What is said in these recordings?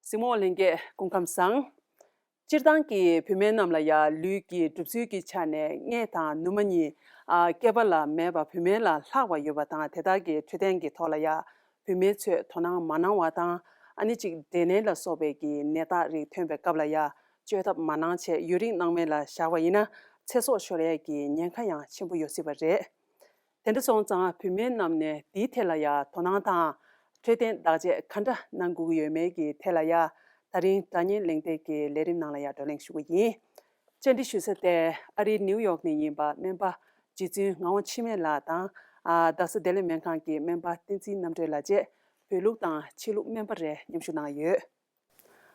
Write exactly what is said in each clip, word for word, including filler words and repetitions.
གཟིགས་མོ་བ་ལྷན་རྒྱས་སྐུ་ཁམས་བཟང་། སྤྱིར་བཏང་གི་བུད་མེད་རྣམས་ལ་ཡང་ལུས་ཀྱི་གྲུབ་ཚུལ་གྱི་ཆ་ནས་མངལ་དང་ནུ་མ་གཉིས་ཨ་སྐྱེ་བ་ལ་མེད་པ་བུད་མེད་ལ་ལྷག་པ་ཡོད་པ་དང་། དེ་དག་གི་འཕྲོད་བསྟེན་གྱི་ཐོག་ལ་ཡང་བུད་མེད་ཚོས་དོ་སྣང་མ་གནང་བ་དང་། ཨ་ནི་གཅིག་འབྲས་ནད་ལ་སོགས་པའི་གི་ནད་རྟགས་རིགས་ཐོན་པའི་སྐབས་ལ་ཡང་བཅོས་ཐབས་མ་གནང་བྱས་ཡུན་རིང་སྣང་མེད་ལ་བཞག་པ་ཡིན་ན་ཚེ་སྲོག་ཤོར་ཡས་ཀྱི་ཉེན་ཁ་ཡང་ཆེན་པོ་ཡོད་སྲིད་པ་རེད། དེ་འདྲ་སོང་ཙང་བུད་མེད་རྣམས་ནས་འདིའི་ཐད་ལ་ཡང་དོ་སྣང་དང་འཕྲོད་བསྟེན་བདག་གཅེས་ག་འདྲ་གནང་དགོས་ཀྱི་ཡོད་མེད་ཀྱི་ཐད་ལ་ཡང་ད་རིང་དགྲ་གཉེན་གླེང་སྟེགས་ཀྱི་ལས་རིམ་ནང་ལ་ཡང་བགྲོ་གླེང་ཞུ་གི་ཡིན། བཅར་འདྲི་ཞུ་ས་དེ་ཨ་རིའི་ནིའུ་ཡོག་ནས་ཡིན་པ་སྨན་པ་རྗེ་བཙུན་ངག་དབང་འཆི་མེད་ལགས་དང་། ཨ་རྡ་ས་བདེ་ལེགས་སྨན་ཁང་གི་སྨན་པ་བསྟན་འཛིན་རྣམ་གྲོལ་ལགས་བཅས་བོད་ལུགས་དང་ཕྱི་ལུགས་སྨན་པ་རེ་མཉམ་ཞུགས་གནང་ཡོད།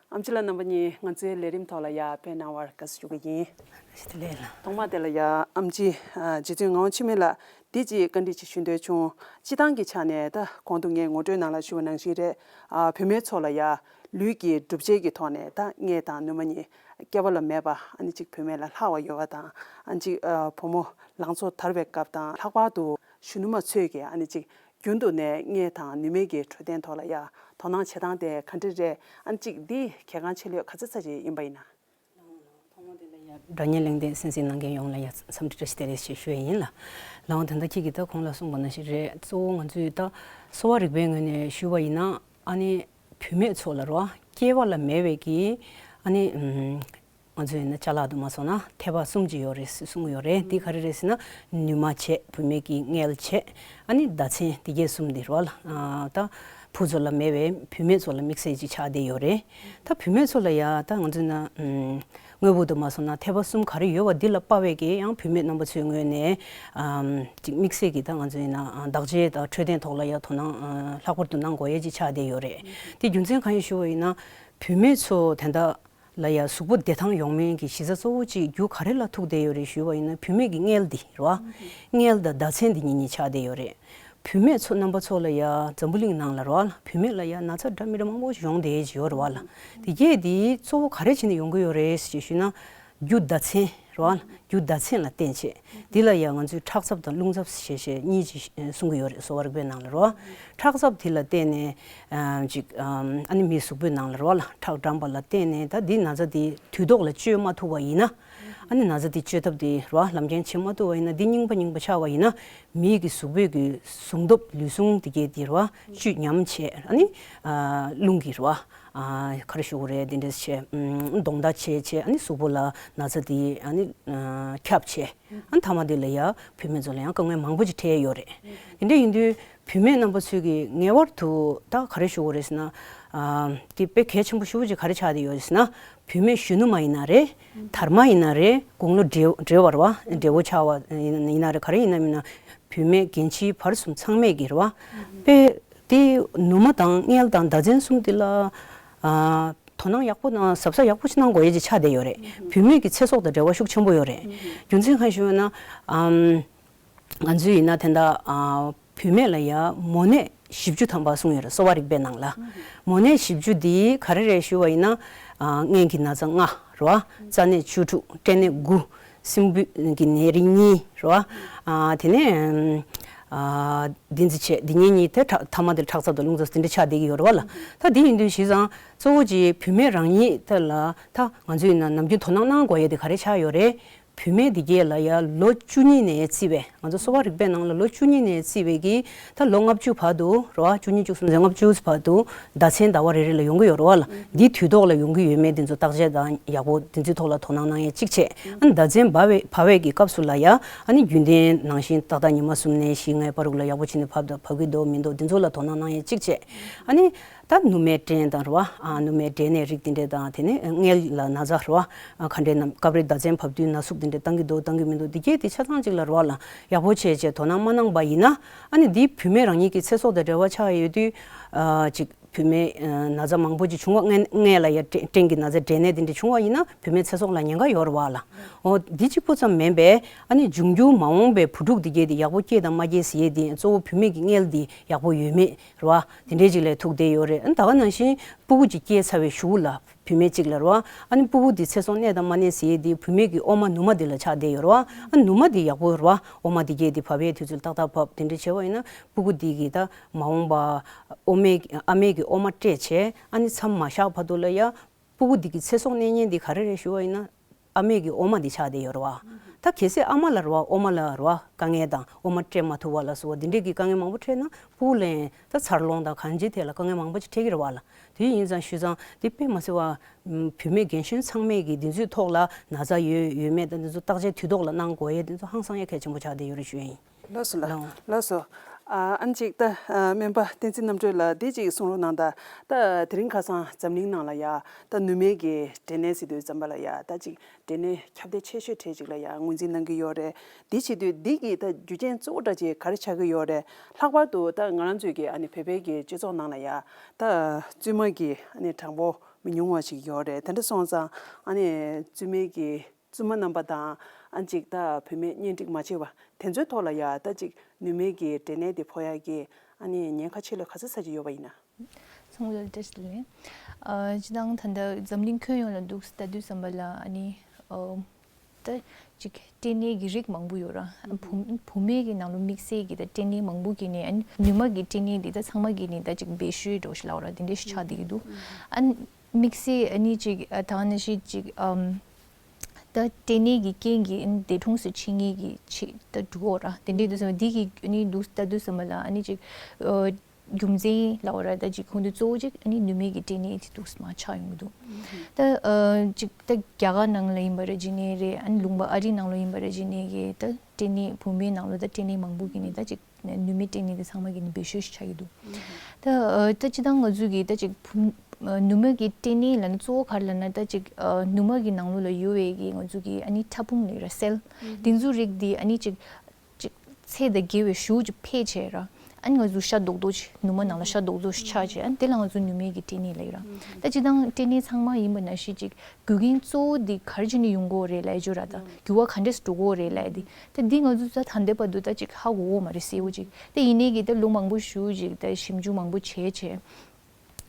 ཨེམ་ཆི་ལགས་རྣམ་པ་གཉིས་ང་ཚོའི་ལས་རིམ་ཐོག་ལ་ཡར་ཕེབས་གནང་བར་དགའ་བསུ་ཞུ་གི་ཡིན། ཐོག་མ་དེ་ལ་ཡར་ཨེམ་ཆི་ཨ་རྗེ་བཙུན་ངག་དབང་འཆི་མེད་ལགས་འདི་ཅིག་བཀའ་འདྲི་ཅིག་ཞུ་འདོད་བྱུང་། སྤྱིར་བཏང་གི་ཆ་ནས་ད་གོང་དུ་ངས་ངོ་སྤྲོད་ནང་ལ་ཞུ་བ་ནང་བཞིན་རེད། ཨ་བུད་མེད་ཚོ་ལ་ཡར་ལུས་ཀྱི་གྲུབ་ཆའི་གི་ཐོག་ནས་ད་མངལ་དང་ནུ་མ་གཉིས་སྐྱེ་བ་ལ་མེད་པ་ཨ་ནི་ཅིག་བུད་མེད་ལ་ལྷག་པ་ཡོད་པ་དང་། ཨ་ནི་ཅིག་ཨ་བུ་མོ་ལང་ཚོ་དར་བའི་སྐབས་དང་ལྷག་པར་དུ་གཞོན་ནུ་མ་ཚོས་ཀྱི་ཨ་ནི་ཅིག་རྒྱུན་དུ་ནས་མངལ་དང་ནུ་མའི་གི་འཕྲོད་བསྟེན་ཐོག་ལ་ཡ་དོ་སྣང་བྱེད་སྟངས་དེ་ག་འདྲ་རེད། ཨ་ནི་གཅིག་འདི་གལ་འགངས་ཆེ་ལོས་ག་ཚོད་ཙམ་ཅིག་ཡིན་པ་ཡིན་ན། ཐོག་མ་དེ་ལ་ཡ་དགྲ་གཉེན་གླེང་སྟེགས་གསན་གཟིགས་གནང་མཁན་ཡོངས་ལ་ཡ་འཚམས་འདྲི་བཀྲ་ཤིས་བདེ་ལེགས་ཞེས་ཞུ་ཡས་ཡིན་ལ། ལགས་འོང་། ད་ལྟ་ཁྱེད་ཀྱིས་ད་གོང་ལ་གསུངས་པ་ནང་བཞིན་རེད། གཙོ་བོ་ང་ཚོས་ད་གསོ་བ་རིག་པའི་ངོས་ནས་ཞུས་པ་ཡིན་ན་ཨ་ནི་བུད་མེད་ཚོ་ལ་རོ་སྐྱེ་བ་ལ་མེད་པའི་གི་ཨ་ནི་ང་ཚོ་ཡིན་ན་ཅ་ལག་ཏུ་མ་སོང་ན་ཐེ་བ་གསུམ་ཅིག་ཡོད་རེད་གསུང་གི་ཡོད་རེད། འདི་ག་རེ་རེད་ཟེར་ན་ནུ་མ་བྱས། བུད་མེད་ཀྱི་མངལ་བྱས། ཨ་ནི་ཟླ་མཚན། འདི་གས་གསུམ་འདི་རོ་ལ་ཨ་ད་བུ་ཚོ་ལ་མེད་པའི་བུད་མེད་ཚོ་ལ་དམིགས་བསལ་ཅིག་ཆགས་བསྡད་ཡོད་རེད། ད་བུད་མེད་ཚོ་ལ་ཡ་ད་ང་ཚོ་ན་དངོས་པོ་དུ་མ་སོང་ན་ཐེ་བ་གསུམ་ག་རེ་ཡོད་པ་འདི་ལ་དཔག་པའི་གི་ཡང་བུད་མེད་རྣམ་པ་ཚོའི་ངོས་ནས་ཨམ་ཅིག་དམིགས་བསལ་གྱི་ད་ང་ཚོ་ཡིན་ན་ཨ་བདག་གཅེས་དང་འཕྲོད་བསྟེན་ཐོག་ལ་ཡ་དོ་སྣང་ཨ་ལྷག་པར་དུ་གནང་དགོས་ཡས་ཅིག་ཆགས་བསྡད་ཡོད་རེད། དེ་རྒྱུ་མཚན་གང་ཡིན་ཞུ་བ་ཡིན་ན་བུད་མེད་ཚོ་དེ་འདྲ་ལ་ཡ་གཟུགས་པོ་བདེ་ཐང་ཡོང་མིན་གྱི་གཞི་རྩ་གཙོ་བོ་གཅིག་རྒྱུ་ག་རེ་ལ་ཐུག་བསྡད་ཡོད་རེད་ཞུས་པ་ཡིན་ན་བུད་མེད་ཀྱི་མངལ་འདི་རེད་བ། མངལ་དང་ཟླ་མཚན་འདི་གཉིས་གཉིས་ཆགས་བསྡད་ཡོད་རེད། བུད་མེད་ཚོ་རྣམ་པ་ཚོ་ལ་ཡ་འཛམ་བུ་གླིང་ནང་ལ་རེད་བ། བུད་མེད་ལ་ཡ་ན་ཚ་འདྲ་མི་འདྲ་མང་པོ་ཞིག་ཡོང་བསྡད་ཀྱི་ཡོད་རེད་བ་ལ། དེ་གས་འདི་གཙོ་བོ་ག་རེ་བྱས་ནས་ཡོང་གི་ཡོད་རེད་ཞེས་ཞུས་ན་རྒྱུ་ཟླ་མཚན་རེད་བ་ལ། རྒྱུ་ཟླ་མཚན་ལ་བརྟེན་བྱས། འདི་ལ་ཡང་ང་ཚོས་ཁྲག་ཚབ་དང་རླུང་ཚབ་ཞེས་བྱས་གཉིས་ཅིག་གསུང་གི་ཡོད་རེད། གསོ་བ་རིག་པའི་ནང་ལ་རོ། ཁྲག་ཚབ་འདི་ལ་བརྟེན་ནས་ཨ་ཅིག་ཨ་ནི་མིའི་གཟུགས་པོའི་ནང་ལ་རོ་ལ་ཁྲག་འགྲངས་པ་ལ་བརྟེན་ནས་ད་འདི་ན་ཚ་འདི་དུས་ཐོག་ལ་བཅོས་མ་ཐུབ་པ་ཡིན་ན། ཨ་ནི་ན་ཚ་འདི་བཅོས་ཐབས་འདི་རོ་ལམ་རྐྱེན་བྱེད་མ་ཐུབ་པ་ཡིན་ན་འདི་རྙིང་པ་རྙིང་པ་ཆགས་པ་ཡིན་ན་མིའི་གི་གཟུགས་པོའི་གི་ཟུངས་སྟོབས་ལུས་ཟུངས་འདི་གས་འདི་རོ་བཅུད་ཉམས་བྱས། ཨ་ནི་ཨ་རླུང་གི་རོ། ཨ་ག་རེ་ཞུ་དགོས་རེད། འདི་འདྲས་བྱས། ཨམ་གདོང་མདའ་བྱས་བྱས། ཨ་ནི་གཟུགས་པོ་ལ་ན་ཚ་འདི་ཨ་ནི་ཨ་ཁྱབ་བྱས། ཨ་ནི་མཐའ་མ་འདི་ལ་ཡ་བུད་མེད་ཚོ་ལ་ཡང་དཀའ་ངལ་མང་པོ་ཅིག་འཕྲད་ཡོད་རེད། འདི་འདྲ་ཡིན་དུས་བུད་མེད་རྣམ་པ་ཚོས་ཀྱི་ངེས་པར་དུ་ད་ག་རེ་ཞུ་དགོས་རེད་ཟེར་ན། ཨ་འདི་དཔེ་གལ་ཆེན་པོ་ཞེ་པོ་ཅིག་ག་རེ་ཆགས་བསྡད་ཡོད་རེད་ཟེར་ན། བུད་མེད་གཞོན་ནུ་མ་ཡིན་ན་རེད། དར་མ་ཡིན་ན་རེད། དགུང་ལོ་བགྲེས་བགྲེས་པ་རེད་བ། བགྲེས་པོ་ཆགས་པ་ཡིན་ན་རེད། ག་རེ་ཡིན་ན་མིན་ན་བུད་མེད་རྒན་ཕྱི་བར་གསུམ་ཚང་མས་ཀྱི་རེད་བ། དཔེ་དེ་ནུ་མ་དང་མངལ་དང་ཟླ་མཚན་གསུམ་དེ་ལ་ཨ་དོ་སྣང་ཡག་པོ་དང་གཟབ་གཟབ་ཡག་པོ་ཞིག་གནང་དགོས་ཡས་ཅིག་ཆགས་བསྡད་ཡོད་རེད། བུད་མེད་ཀྱི་ཚེ་སྲོག་དང་འབྲེལ་བ་ཤུགས་ཆེན་པོ་ཡོད་རེད། རྒྱུ་མཚན་གང་ཞུ་ན་ཨམ་ང་ཚོས་ཡིན་ན་དེ་འདྲ་ཨ་བུད་མེད་ལ་ཡ་མོ་ནད་བཞི་བཅུ་ཐམ་པ་གསུངས་ཡོད་རེད། གསོ་བ་རིག་པའི་ནང་ལ། མོ་ནད་བཞི་བཅུ་འདི་ག་རེ་རེད་ཞུ་བ་ཡིན་ན། ཨ་སྔན་གྱི་ན་ཚ་ལྔ་རེད་བ། རྩ་ནད་བཅུ་དྲུག་སྐྲན་ནད་དགུ། སྲིན་འབུ་གི་ནད་རིགས་གཉིས་རེད་བ། ཨ་དེ་ནས་ཨ་བདུན་ཚིགས་བྱས་འདི་གཉིས་གཉིས་དེ་ཁྲག་མཐའ་མ་དེར་ཁྲག་ཚབ་དང་རླུང་ཚབ་དེ་འདྲ་ཆགས་བསྡད་ཀྱི་ཡོད་རེད་བ་ལ། ད་འདི་ཡིན་དུས་བྱས་ཙང་གཙོ་བོ་གཅིག་བུད་མེད་རང་ཉིད་དེ་ལ་ད་ང་ཚོས་ཡིན་ན་ནམ་རྒྱུན་དོ་སྣང་གནང་དགོས་ཡས་དེ་ག་རེ་ཆགས་ཡོད་རེད། བུད་མེད་འདི་གས་ལ་ཡ་ལོ་བཅུ་གཉིས་ནས་བརྩིས་པའི་ང་ཚོ་གསོ་བ་རིག་པའི་ནང་ལ་ལོ་བཅུ་གཉིས་ནས་བརྩིས་པའི་གི་ད་ལོ་ལྔ་བཅུ་བར་དུ་རེད་བ། བཅུ་གཉིས་བཅུ་གསུམ་ཟེར་ལྔ་བཅུ་བར་དུ་ཟླ་མཚན་ཟླ་བ་རེ་རེ་ལ་ཡོང་གི་ཡོད་རེད་བ་ལ། འདི་དུས་ཐོག་ལ་ཡོང་གི་ཡོད་མེད་འདི་ཚོ་བརྟག་དཔྱད་དང་ཡག་པོ་འདི་ཚོའི་ཐོག་ལ་དོ་སྣང་གནང་ཡས་གཅིག་བྱས། ཨ་ནི་ཟླ་མཚན་བར་བའི་བར་བའི་གི་སྐབས་སུ་ལ་ཡ་ཨ་ནི་རྒྱུན་ལྡན་ནང་བཞིན་ཏག་ཏག་ཉི་མ་གསུམ་ནས་བཞི་ལྔའི་བར་དུ་ལ་ཡག་པོ་བྱས་ནས་བབས་དང་བབས་ཀྱི་འདུག་མི་འདུག་འདི་ཚོ་ལ་དོ་སྣང་གནང་ཡས་གཅིག་བྱས། ཨ་ནི། ད་ནུ་མའི་སྐྲན་དང་རེད་བ། ཨ་ནུ་མའི་འབྲས་ནད་རིགས་འདི་འདྲས་དང་དེ་ནས་མངལ་ལ་ན་ཚ་རེད་བ། ཨ་ག་འདྲས་ན་སྐབས་རེ་ཟླ་མཚན་བབས་དུས་ན་ཟུག་འདི་འདྲས་བཏང་གི་འདུག་བཏང་གི་མི་འདུག་འདི་གས་དེ་ཆ་ཚང་གཅིག་ལ་རེད་བ་ལ་ཡག་པོ་བྱས་བྱས་དོ་སྣང་མ་གནང་པ་ཡིན་ན། ཨ་ནི་འདི་བུད་མེད་རང་ཉིད་ཀྱི་ཚེ་སྲོག་དང་འབྲེལ་བ་ཆགས་ཡོད་དུས། ཨ་ཅིག་བུད་མེད་ཨ་ན་ཚ་མང་པོ་ཅིག་བྱུང་བ་མངལ་མངལ་ལ་ཡ་སྐྲན་སྐྲན་གྱི་ན་ཚ་འབྲས་ནད་འདི་འདྲས་བྱུང་བ་ཡིན་ན་བུད་མེད་ཚེ་སྲོག་ལ་ཉེན་ཁ་ཡོད་རེད་བ་ལ། འོ་འདི་གཅིག་པུ་ཙམ་མིན་པས་ཨ་ནི་འབྱུང་འགྱུར་མ་འོངས་པའི་བུ་ཕྲུག་འདི་གས་དེ་ཡག་པོ་སྐྱེས་དང་མ་སྐྱེས་ཟེར་ཡས་དེ་གཙོ་བོ་བུད་མེད་ཀྱི་མངལ་འདི་ཡག་པོ་ཡོད་མེད། རེད་བ། དེ་འདྲའི་ཅིག་ལ་ཐུག་བསྡད་ཡོད་རེད། ཨ་ནི་ད་ག་ནང་བཞིན་ སྤུ་གུ་ཅིག་སྐྱེས་ཚར་བའི་གཞུག་ལ་བུད་མེད་ཅིག་ལ་རེད་བ། ཨ་ནི་སྤུ་གུ་འདི་ཚེ་སྲོག་གནས་དང་མ་གནས་ཟེར་ཡས་འདི་བུད་མེད་ཀྱི་ཨོ་མ་ནུ་མ་འདི་ལ་ཆགས་བསྡད་ཡོད་རེད་བ། ཨ་ནི་ནུ་མ་འདི་ཡག་པོ་རེད་བ། ཨོ་མ་འདི་སྐྱེས་འདི་བབས་ཡས་དུས་ཚོད་ཏག་ཏག་བབས། དེ་འདྲ་བྱས་པ་ཡིན་ན་སྤུ་གུ་འདི་གི་ད་མ་འོངས་པ་ཨོ་མའི་ཨ་མའི་གི་ཨོ་མ་སྤྲད་བྱས། ཨ་ནི་མཚམས་མ་བཞག་བར་དུ་ལ་ཡ་སྤུ་གུ་འདི་གི་ཚེ་སྲོག་གནས་ཉེན་འདི་ག་རེ་རེད་ཞུ་བ་ཡིན་ན། ཨ་མའི་གི་ཨོ་མ་འདི་ཆགས་བསྡད་ཡོད་རེད་བ། ད་གལ་སྲིད་ཨ་མ་ལ་རེད་བ། ཨོ་མ་ལ་རེད་བ། དཀའ་ངལ་དང་ཨོ་མ་སྤྲད་མ་ཐུབ་པ་ལ་སོགས་པ་འདི་འདྲས་ཀྱི་དཀའ་ངལ་མང་པོ་འཕྲད་ན་སྤུ་གུ་ལ་ཡང་ད་འཚར་ལོངས་དང་གང་ཅི་ཐད་ལ་དཀའ་ངལ་མང་པོ་ཅིག་འཕྲད་ཀྱི་རེད་བ་ལ། དེ་ཡིན་ཙང་ཞུས་ཙང་འདི་དཔེ་མ་སྲིད་པ། བུད་མེད་རྒན་གཞོན་ཚང་མས་ཀྱི་འདི་ཚོའི་ཐོག་ལ་ན་ཚ་ཡོད་ཡོད་མེད་དང་འདི་ཚོ་བརྟག་དཔྱད་དུས་ཐོག་ལ་གནང་དགོས་ཡས་འདི་ཚོ་ཧང་སང་ཡ་གལ་ཆེན་པོ་ཆགས་བསྡད་ཡོད་རེད་ཞུ་ཡ་ཡིན། ལགས་སོ་ལགས། ལགས། ལགས་སོ། ཨ་ཨ་ནི་ཅིག་ད་ཨ་སྨན་པ་བསྟན་འཛིན་རྣམ་གྲོལ་ལགས་འདི་ཅིག་གསུང་རོགས་གནང་ད། ད་དེ་རིང་ཁ་སང་འཛམ་གླིང་ནང་ལ་ཡ་ད་ནུ་མའི་གི་འབྲས་ནད་ཟེར་དུས་ཙམ་པ་ལ་ཡ་ད་ཅིག་འབྲས་ནད་ཁྱབ་གདལ་ཆེ་ཤོས་གྲས་ཅིག་ལ་ཡ་ངོས་འཛིན་གནང་གི་ཡོད་རེད། འདི་བྱེད་དུས་འདི་གི་ད་རྒྱུ་རྐྱེན་གཙོ་བོ་འདྲ་ཅིག་ག་རེ་ཆགས་ཀྱི་ཡོད་རེད། ལྷག་པར་དུ་ད་ང་རང་ཚོའི་གི་ཨ་ནི་བོད་པའི་གི་སྤྱི་ཚོགས་ནང་ལ་ཡ་ད་བཙུན་མ་གི་ཨ་ནི་གྲངས་འབོར་མི་ཉུང་བ་ཞིག་ཡོད་རེད། དེ་འདྲ་སོང་ཙང་ཨ་ནི་བཙུན་མའི་གི་བཙུན་མ་རྣམ་པ་དང་ཨ་ཅིག་ད་བུད་མེད་གཉེན་སྒྲིག་མ་བྱས་པ་དེ་ཚོའི་ཐོག་ལ་ཡ་ད་ཅིག་ནུ་མའི་གི་འབྲས་ནད་དེ་ཕོག་ཡ་གི་ཨ་ནི་ཉེན་ཁ་ཆེ་ལོས་ག་ཚོད་ས་ཅིག་ཡོད་པ་ཡིན་ན། ཚང་མ་ལ་བཀྲ་ཤིས་བདེ་ལེགས། ཨ་སྤྱི་བཏང་ད་ལྟ་འཛམ་གླིང་ཁྱོན་ཡོངས་ལ་འདུག་ལྟ་དུས་ཙམ་པ་ལ་ཨ་ནི་ཨ་ད་ཅིག་འབྲས་ནད་ཀྱི་རིགས་མང་པོ་ཡོད་ར། ཨ་བུ་བུད་མེད་ཀྱི་ནང་ལོ་དམིགས་བསལ་གྱི་ད་འབྲས་ནད་མང་པོ་གི་ནས་ཨ་ནི་ནུ་མ་གི་འབྲས་ནད་འདི་ད་ཚང་མ་གི་ནི་ད་ཅིག་སྦས་ཤོས་འགྲོ་ཞིག་ལབ་ར་དེ་འདྲ་ཞིག་ཆགས་བསྡད་ཀྱི་འདུག་ཨ་ནི་དམིགས་བསལ་ཨ་ནི་ཅིག་ཨ་ད་ནི་ཞིག་ཅིག་ཨམ། ད་འབྲས་ནད་ཀྱི་རྐྱེན་གྱིས་ཨ་ནི་འདས་གྲོངས་སུ་ཕྱིན་མཁན་གྱི་ཆེད་ད་འགྲོ་གི་ཡོད་ར། དེ་འདྲའི་དུས་ཙམ་འདི་གི་ཨ་ནི་འདུག་ལྟ་དུས་ཙམ་པ་ལ་ཨ་ནི་ཅིག་ཨ་རྒྱུ་མཚན་ལབ་ར་ད་ཅིག་ཁོང་ཚོ་གཙོ་བོ་ཅིག་ཨ་ནི་ནུ་མའི་གི་འབྲས་ནད་དེ་འདུག་མར་ཆགས་ཡོང་གི་འདུག་ད་ཨ་ཅིག་ད་རྒྱ་གར་ནང་ལ་ཡིན་པ་ར་ཇི་ནས་རེད། ཨ་ནི་ལུང་པ་ཨ་རི་ནང་ལ་ཡིན་པ་ར་ཇི་ནས་གི་ད་འབྲས་ནད་བུད་མེད་ནང་ལོ་ད་འབྲས་ནད་མང་པོ་གི་ནི་ད་ཅིག་ནུ་མའི་འབྲས་ནད་དེ་ཚང་མ་གི་ནི་སྦས་ཤོས་ཤིག་ཆགས་ཀྱི་འདུག་ད་ཨ་ད་སྤྱི་བཏང་ང་ཚོ་གི་ད་ཅིག་བུ་ཨ་ནུ་མ་གི་འབྲས་ནད་ལབ་ན་གཙོ་བོ་ག་རེ་ལབ་ན་ད་ཅིག་ཨ་ནུ་མ་གི་ནང་ལོ་ལ་ཡོད་པའི་གི་ང་ཚོ་གི་ཨ་ནི་ཕྲ་ཕུང་ལབ་ར་སེལ་དེ་ཚོའི་རིགས་དེ་ཨ་ནི་ཅིག་ཅིག་ཚད་དང་བརྒལ་བའི་ཞེ་པོ་ཅིག་འཕེལ་བྱས་ར། ཨ་ནི་ང་ཚོ་ཤ་རྡོག་རྡོག་ཅིག་ནུ་མ་ནང་ལ་ཤ་རྡོག་རྡོག་ཅིག་ཆགས་བྱས་ཨ་ནི་དེ་ལ་ང་ཚོ་ནུ་མའི་གི་འབྲས་ནད་ལབ་ཀྱི་ར། ད་སྤྱིར་བཏང་འབྲས་ནད་ཚང་མ་ཡིན་པ་ནང་བཞིན་ཅིག་རྒྱུ་རྐྱེན་གཙོ་བོ་འདི་ག་རེ་བྱས་ནས་ཡོང་གི་ཡོད་རེད་ལབ་ཡ་ཅིག་ཡོད་ར། ད་འགྱུར་བ་ག་འདྲས་སུ་འགྲོ་གི་ཡོད་རེད་ལབ་ཡ་དེ། ད་འདི་ང་ཚོ་ད་ད་ལྟའི་བར་དུ་ད་ཅིག་ཧ་གོ་གི་མ་རེད་གསལ་པོ་ཅིག་ད་ཡིན་ནའི་གི་ད་ལོ་མང་པོ་ཞིག་ཅིག་ད་ཞིབ་འཇུག་མང་པོ་བྱས་བྱས།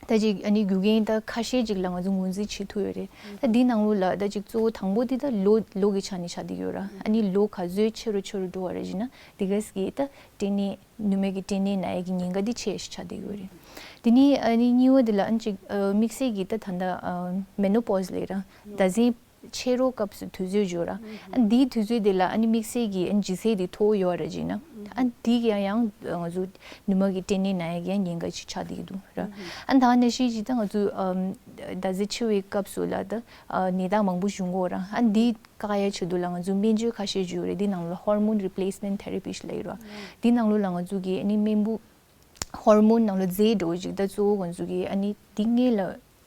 ད་ཅིག་ཨ་ནི་རྒྱུ་རྐྱེན་ད་ཁ་ཤས་ཅིག་ལ་ང་ཚོ་ངོས་འཛིན་བྱེད་ཐུབ་ཡོད་རེད། ད་འདི་ནང་ལོགས་ལ་ད་ཅིག་གཙོ་བོ་དང་པོ་འདི་ད་ལོ་ལོ་གི་ཆ་ནས་ཆགས་བསྡད་ཡོད་ར། ཨ་ནི་ལོ་ག་ཚོད་ཆེ་རུ་ཆེ་རུ་འགྲོ་བ་རེད་ཅེ་ན་འདི་ག་ཟེ་གི་ད་འབྲས་ནད་ནུ་མའི་གི་འབྲས་ནད་ན་ཡ་གི་ཉེན་ཁ་འདི་ཆེ་ཞིག་ཆགས་བསྡད་ཡོད་རེད། དེ་ནས་ཨ་ནི་གཉིས་པ་འདི་ལ་ཨ་ནི་ཅིག་ཨ་དམིགས་བསལ་གྱི་ད་ད་ལྟ་ཨ་མེ་ནོ་པོ་སི་ལབ་ར་ཟླ་མཚན་ཆད་རོགས་སྐབས་སུ་དུས་ཚོད་འབྱོར་ར། ཨ་འདིའི་དུས་ཚོད་དེ་ལ་ཨ་ནི་དམིགས་བསལ་གྱི་ཨ་ནི་ལྗིད་ཚད་དེ་མཐོ་བོ་ཡོད་ར་ཅེ་ན། ཨ་འདི་གི་ཡང་ཡང་ང་ཚོ་ནུ་མ་གི་འབྲས་ནད་ན་ཡ་གི་ཡང་ཉེན་ཁ་ཞིག་ཆགས་བསྡད་ཀྱི་འདུག་ར། ཨ་ད་ནང་བཞིན་ཅིག་ད་ང་ཚོ་ཨམ་ཟླ་མཚན་ཆད་པའི་སྐབས་སུ་ལ་ད་ཨ་ནད་རྟགས་མང་པོ་བྱུང་གི་ཡོད་ར། ཨ་འདི་བཀག་ཡ་ཆེད་དུ་ལ་ང་ཚོ་སྨན་བཅོས་ཁ་ཤས་བྱས་ཡོད་རེད། འདི་ནང་ལ་ཧོར་མོན་རི་པི་ལེ་སི་མེན་ཊི་ཐེ་ར་པི་ཞིག་ལབ་ཡོད་ར། འདི་ནང་ལོགས་ལ་ང་ཚོ་གི་ཨ་ནི་སྨན་བུ་ཧོར་མོན་ནང་ལ་རྫས་འདྲ་བོ་ཅིག་ད་གཙོ་བོ་ང་ཚོ་གི་ཨ་ནི་འདི་སྔོན་ལ་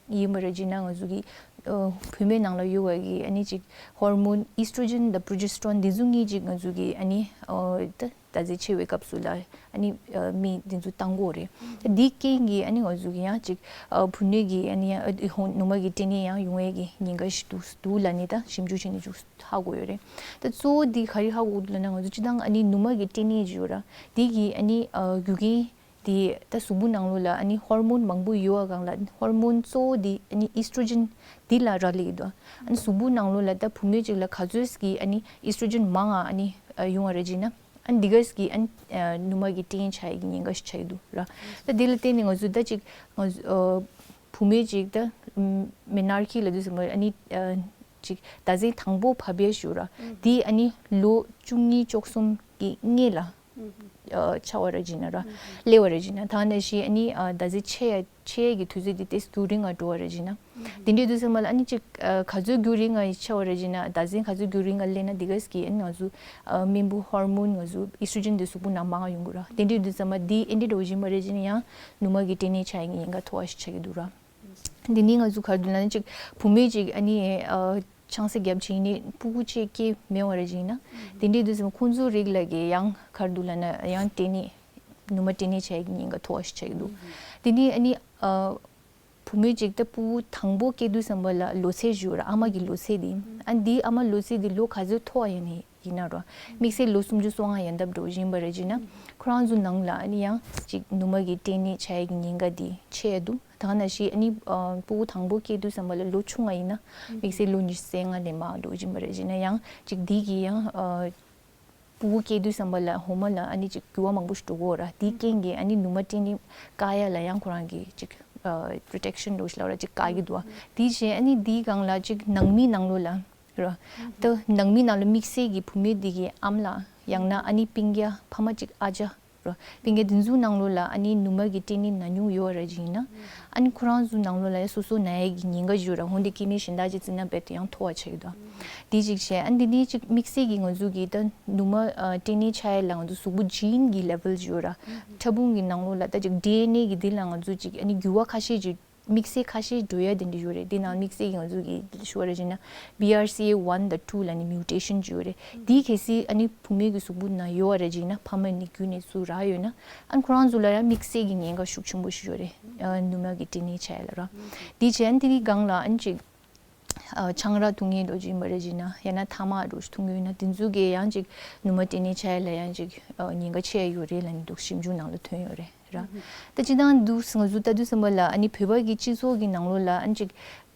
ཡིན་པ་རེད་ཅེ་ན་ང་ཚོ་གི་ཨ་བུད་མེད་ནང་ལ་ཡོད་པ་གི་ཨ་ནི་ཅིག་ཧོར་མོན་ཨི་སི་ཊྲོ་ཇེན་དང་པྲོ་ཇེ་སི་ཊོན་འདི་ཚོ་གཉིས་ཅིག་ང་ཚོ་གི་ཨ་ནི་ཨ་ད་ཟླ་མཚན་ཆད་པའི་སྐབས་སུ་ལ་ཨ་ནི་ཨ་མི་འདི་ཚོ་བཏང་གི་ཡོད་རེད། ད་འདི་རྐྱེན་གྱིས་ཨ་ནི་ང་ཚོ་གི་ཡང་ཅིག་ཨ་བུད་མེད་ཀྱི་ཨ་ནི་ཡང་ཨ་ནུ་མ་གི་འབྲས་ནད་ཡང་ཡོང་ཡས་ཀྱི་ཉེན་ཁ་ཞིག་འདུག་འདུག་ལབ་ནས་ད་ཞིབ་འཇུག་བྱས་ནས་ཅིག་ཧ་གོ་ཡོད་རེད། ད་གཙོ་བོ་འདི་ག་རེ་ཧ་གོ་འདུག་ལབ་ན་ང་ཚོ་སྤྱིར་བཏང་ཨ་ནི་ནུ་མ་གི་འབྲས་ནད་ཅིག་ཡོད་ར། འདི་གི་ཨ་ནི་ཨ་རྒྱུ་རྐྱེན་འདི་ད་གཟུགས་པོ་ནང་ལོགས་ལ་ཨ་ནི་ཧོར་མོན་མང་པོ་ཡོད་པ་སྒང་ལ་ཧོར་མོན་གཙོ་བོ་འདི་ཨ་ནི་ཨི་སི་ཊྲོ་ཇེན་འདི་ལ་རག་ལས་ཀྱི་འདུག་ཨ་ནི་གཟུགས་པོ་ནང་ལོགས་ལ་ད་བུད་མེད་ཅིག་ལ་ག་ཚོད་ཀྱི་ཨ་ནི་ཨི་སི་ཊྲོ་ཇེན་མང་ང་ཨ་ནི་ཨ་ཡོང་བ་རེད་ཅེ་ན། ཨ་ནི་འདི་ག་ཟེ་གི་ཨ་ནི་ཨ་ནུ་མ་གི་འབྲས་ནད་ཆགས་ཡས་ཀྱི་ཉེན་ཁ་ཞིག་ཆགས་ཀྱི་འདུག་ར། ད་འདི་ལ་བརྟེན་ནས་ང་ཚོ་ད་ཅིག་ང་ཚོ་ཨ་བུད་མེད་ཅིག་ད་མེ་ནར་ཀི་ལབ་དུས་ཙམ་པ་ཨ་ནི་ཨ་ཅིག་ཟླ་མཚན་དང་པོ་བབས་ཡས་ཞུ་ར། འདི་ཨ་ནི་ལོ་བཅུ་གཉིས་བཅུ་གསུམ་གི་སྔོན་ལ་ཨ་ཆགས་པ་རེད་ཅེ་ན་ར། སླེབས་པ་རེད་ཅེ་ན། ད་ནང་བཞིན་ཨ་ནི་ཨ་ཟླ་མཚན་ཆད་ཡས་ཆད་ཡས་ཀྱི་དུས་ཚོད་འདི་ཏོག་ཙམ་རྒྱུན་རིང་ང་འགྲོ་བ་རེད་ཅེ་ན། དེ་འདྲའི་དུས་ཚོད་མ་ལ་ཨ་ནི་ཅིག་ཨ་ག་ཚོད་རྒྱུན་རིང་ང་ཆགས་པ་རེད་ཅེ་ན་ཟླ་མཚན་ག་ཚོད་རྒྱུན་རིང་ང་སླེབས་ན་འདི་ག་ཟེ་གི་ཨ་ནི་ང་ཚོ་ཨ་སྨན་བུ་ཧོར་མོན་ང་ཚོ་ཨི་སི་ཊྲོ་ཇེན་འདི་གཟུགས་པོ་ནང་མང་ང་ཡོང་གི་ར། དེ་འདྲའི་དུས་ཚོད་མ་འདི་ཨེ་འདྲའི་འགྲོ་བཞིན་པ་རེད་ཅེ་ན་ཡང་ནུ་མ་གི་འབྲས་ནད་ཆགས་ཡས་ཀྱི་ཉེན་ཁ་མཐོ་བ་ཞིག་ཆགས་ཀྱི་འདུག་ར། འདི་ནི་ང་ཚོ་ག་རེ་འདུག་ལབ་ན་ཅིག་བུད་མེད་ཅིག་ཨ་ནི་ཨ་ཆང་ས་བརྒྱབ་བྱས་ནས་སྤུ་གུ་ཅིག་སྐྱེས་མེད་པ་རེད་ཅེ་ན། དེ་འདྲའི་དུས་ཚོད་མ་ཁོང་ཚོའི་རིགས་ལ་གི་ཡང་ག་རེ་འདུག་ལབ་ན་ཡང་འབྲས་ནད་ནུ་མ་འབྲས་ནད་ཆགས་ཡས་ཀྱི་ཉེན་ཁ་མཐོ་བ་ཞིག་ཆགས་ཀྱི་འདུག་དེ་ནི་ཨ་ནི་ཨ་བུད་མེད་ཅིག་ད་སྤུ་གུ་དང་པོ་སྐྱེ་དུས་ཙམ་པ་ལ་ལོ་ཚད་ཞུ་ར། ཨ་མ་གི་ལོ་ཚད་དེ་ཨ་འདི་ཨ་མ་ལོ་ཚད་དེ་ལོ་ག་ཚོད་མཐོ་བ་ཡིན་ནའི་ ཡིན་ན་རོ། དམིགས་བསལ་ལོ་སུམ་ཅུ་སོ་ལྔ་ཡན་འདབ་འགྲོ་བཞིན་པ་རེད་ཅེ་ན། ཁོ་རང་ཚོ་ནང་ལ་ཨ་ནི་ཡང་ཅིག་ནུ་མ་གི་སྐྲན་ནད་ཆགས་ཡས་ཀྱི་ཉེན་ཁ་དེ་ཆེ་ཡ་འདུག་ད་ག་ནང་བཞིན་ཨ་ནི་ཨ་སྤུ་གུ་དང་པོ་སྐྱེས་དུས་ཙམ་པ་ལ་ལོ་ཆུང་ང་ཡིན་ན་དམིགས་བསལ་ལོ་ཉི་ཤུ་རྩ་ལྔ་ནས་མར་འགྲོ་བཞིན་པ་རེད་ཅེ་ན། ཡང་ཅིག་འདི་གི་ཡང་ཨ་སྤུ་གུ་སྐྱེས་དུས་ཙམ་པ་ལ་འོ་མ་ལ་ཨ་ནི་ཅིག་འགྱུར་བ་མང་པོ་ཞིག་འགྲོ་གི་ཡོད་ར། དེའི་རྐྱེན་གྱིས་ཨ་ནི་ནུ་མ་སྐྲན་ནད་བཀག་ཡ་ལ་ཡང་ཁོ་རང་གི་ཅིག་ཨ་པྲོ་ཊེག་ཤན་འདྲ་བོ་ཞིག་ལབ་ར་ཅིག་བཀག་གི་འདུག་བ། དེ་བཞིན་ཨ་ནི་དེའི་སྒང་ལ་ཅིག་ནང་མི་ནང་ལོགས་ལ་ར། ད་ནང་མི་ནང་ལ་དམིགས་བསལ་གྱི་བུད་མེད་འདི་གི་ཨམ་ལགས་ཡང་ན་ཨ་ནི་སྤུན་ཀྱག་ཕ་མ་གཅིག་ཨ་ཅག་ར། སྤུན་ཀྱག་འདི་ཚོའི་ནང་ལོགས་ལ་ཨ་ནི་ནུ་མ་གི་སྐྲན་ནད་ན་མྱོང་ཡོད་ར་ཅིག་ཡིན་ན། ཨ་ནི་ཁོ་རང་ཚོའི་ནང་ལོགས་ལ་ཡང་སོ་སོ་ན་ཡས་ཀྱི་ཉེན་ཁ་ཞིག་ཡོད་ར། འོན་ཏེ་སྐྱེ་དམན་གཞན་དག་ཅིག་བརྩིས་ན་རྦད་དེ་ཡང་མཐོ་བ་ཆགས་ཀྱི་འདུག་དེ་གཅིག་བྱས། ཨ་ནི་འདི་ནི་གཅིག་དམིགས་བསལ་གྱི་ང་ཚོ་གི་ད་ནུ་མ་ཨ་སྐྲན་ནད་ཆགས་ཡས་ལ་ང་ཚོ་གཟུགས་པོ་ཇིན་གྱི་ལེ་ཝལ་ཞིག་ཡོད་ར། ཕྲ་ཕུང་གི་ནང་ལོགས་ལ་ད་ཅིག་ཌི་ཨེན་ཨེ་གི་འདི་ལ་ང་ཚོ་ཅིག་ཨ་ནི་འགྱུར་བ་ཁ་ཤས་ཅིག་དམིགས་བསལ་ཁ་ཤས་འགྲོ་ཡ་དེ་འདྲ་ཡོད་རེད། དེ་ནང་དམིགས་བསལ་གྱི་ང་ཚོ་གི་ཞུ་བ་རེད་ཅེ་ན། བྷི་ཨར་སི་ཨེ་ཝན་དང་ཊུ་ལབ་ནི་མིའུ་ཊེ་ཤན་ཅིག་ཡོད་རེད། དེ་གལ་སྲིད་ཨ་ནི་བུད་མེད་ཀྱི་གཟུགས་པོ་ནང་ཡོད་པ་རེད་ཅེ་ན། ཕ་མ་ནས་རྒྱུད་ནས་ཚུར་རག་ཡོད་ན། ཨ་ནི་ཁོ་རང་ཚོ་ལ་ཡང་དམིགས་བསལ་གྱི་ཉེན་ཁ་ཤུགས་ཆེན་པོ་ཞིག་ཡོད་རེད། ཨ་ནུ་མ་གི་སྐྲན་ནད་ཆགས་ཡ་ལ་ར། དེ་བྱས་ཨ་ནི་དེ་གི་སྒང་ལ་ཨ་ནི་ཅིག་ཨ་ཆང་རག་འཐུང་མཁན་འདྲ་ཅིག་ཡིན་པ་རེད་ཅེ་ན། ཡང་ན་ཐ་མག་འདྲ་ཞིག་འཐུང་གི་ཡོད་ན། དེ་ཚོ་གིས་ཡང་ཅིག་ནུ་མ་སྐྲན་ནད་ཆགས་ཡ་ལ་ཡང་ཅིག་ཨ་ཉེན་ཁ་ཆེ་ཡ་ཡོད་རེད་ལབ་ནི་འདུག་ཞིབ་འཇུག་ནང་ལ་ཐོན་ཡོད་རེད། ར། ད་སྤྱིར་བཏང་འདུག་ང་ཚོ་ལྟ་དུས་ཙམ་པ་ལ་ཨ་ནི་བོད་པ་གི་སྤྱི་ཚོགས་ཀྱི་ནང་ལོགས་ལ་ཨ་ནི་ཅིག་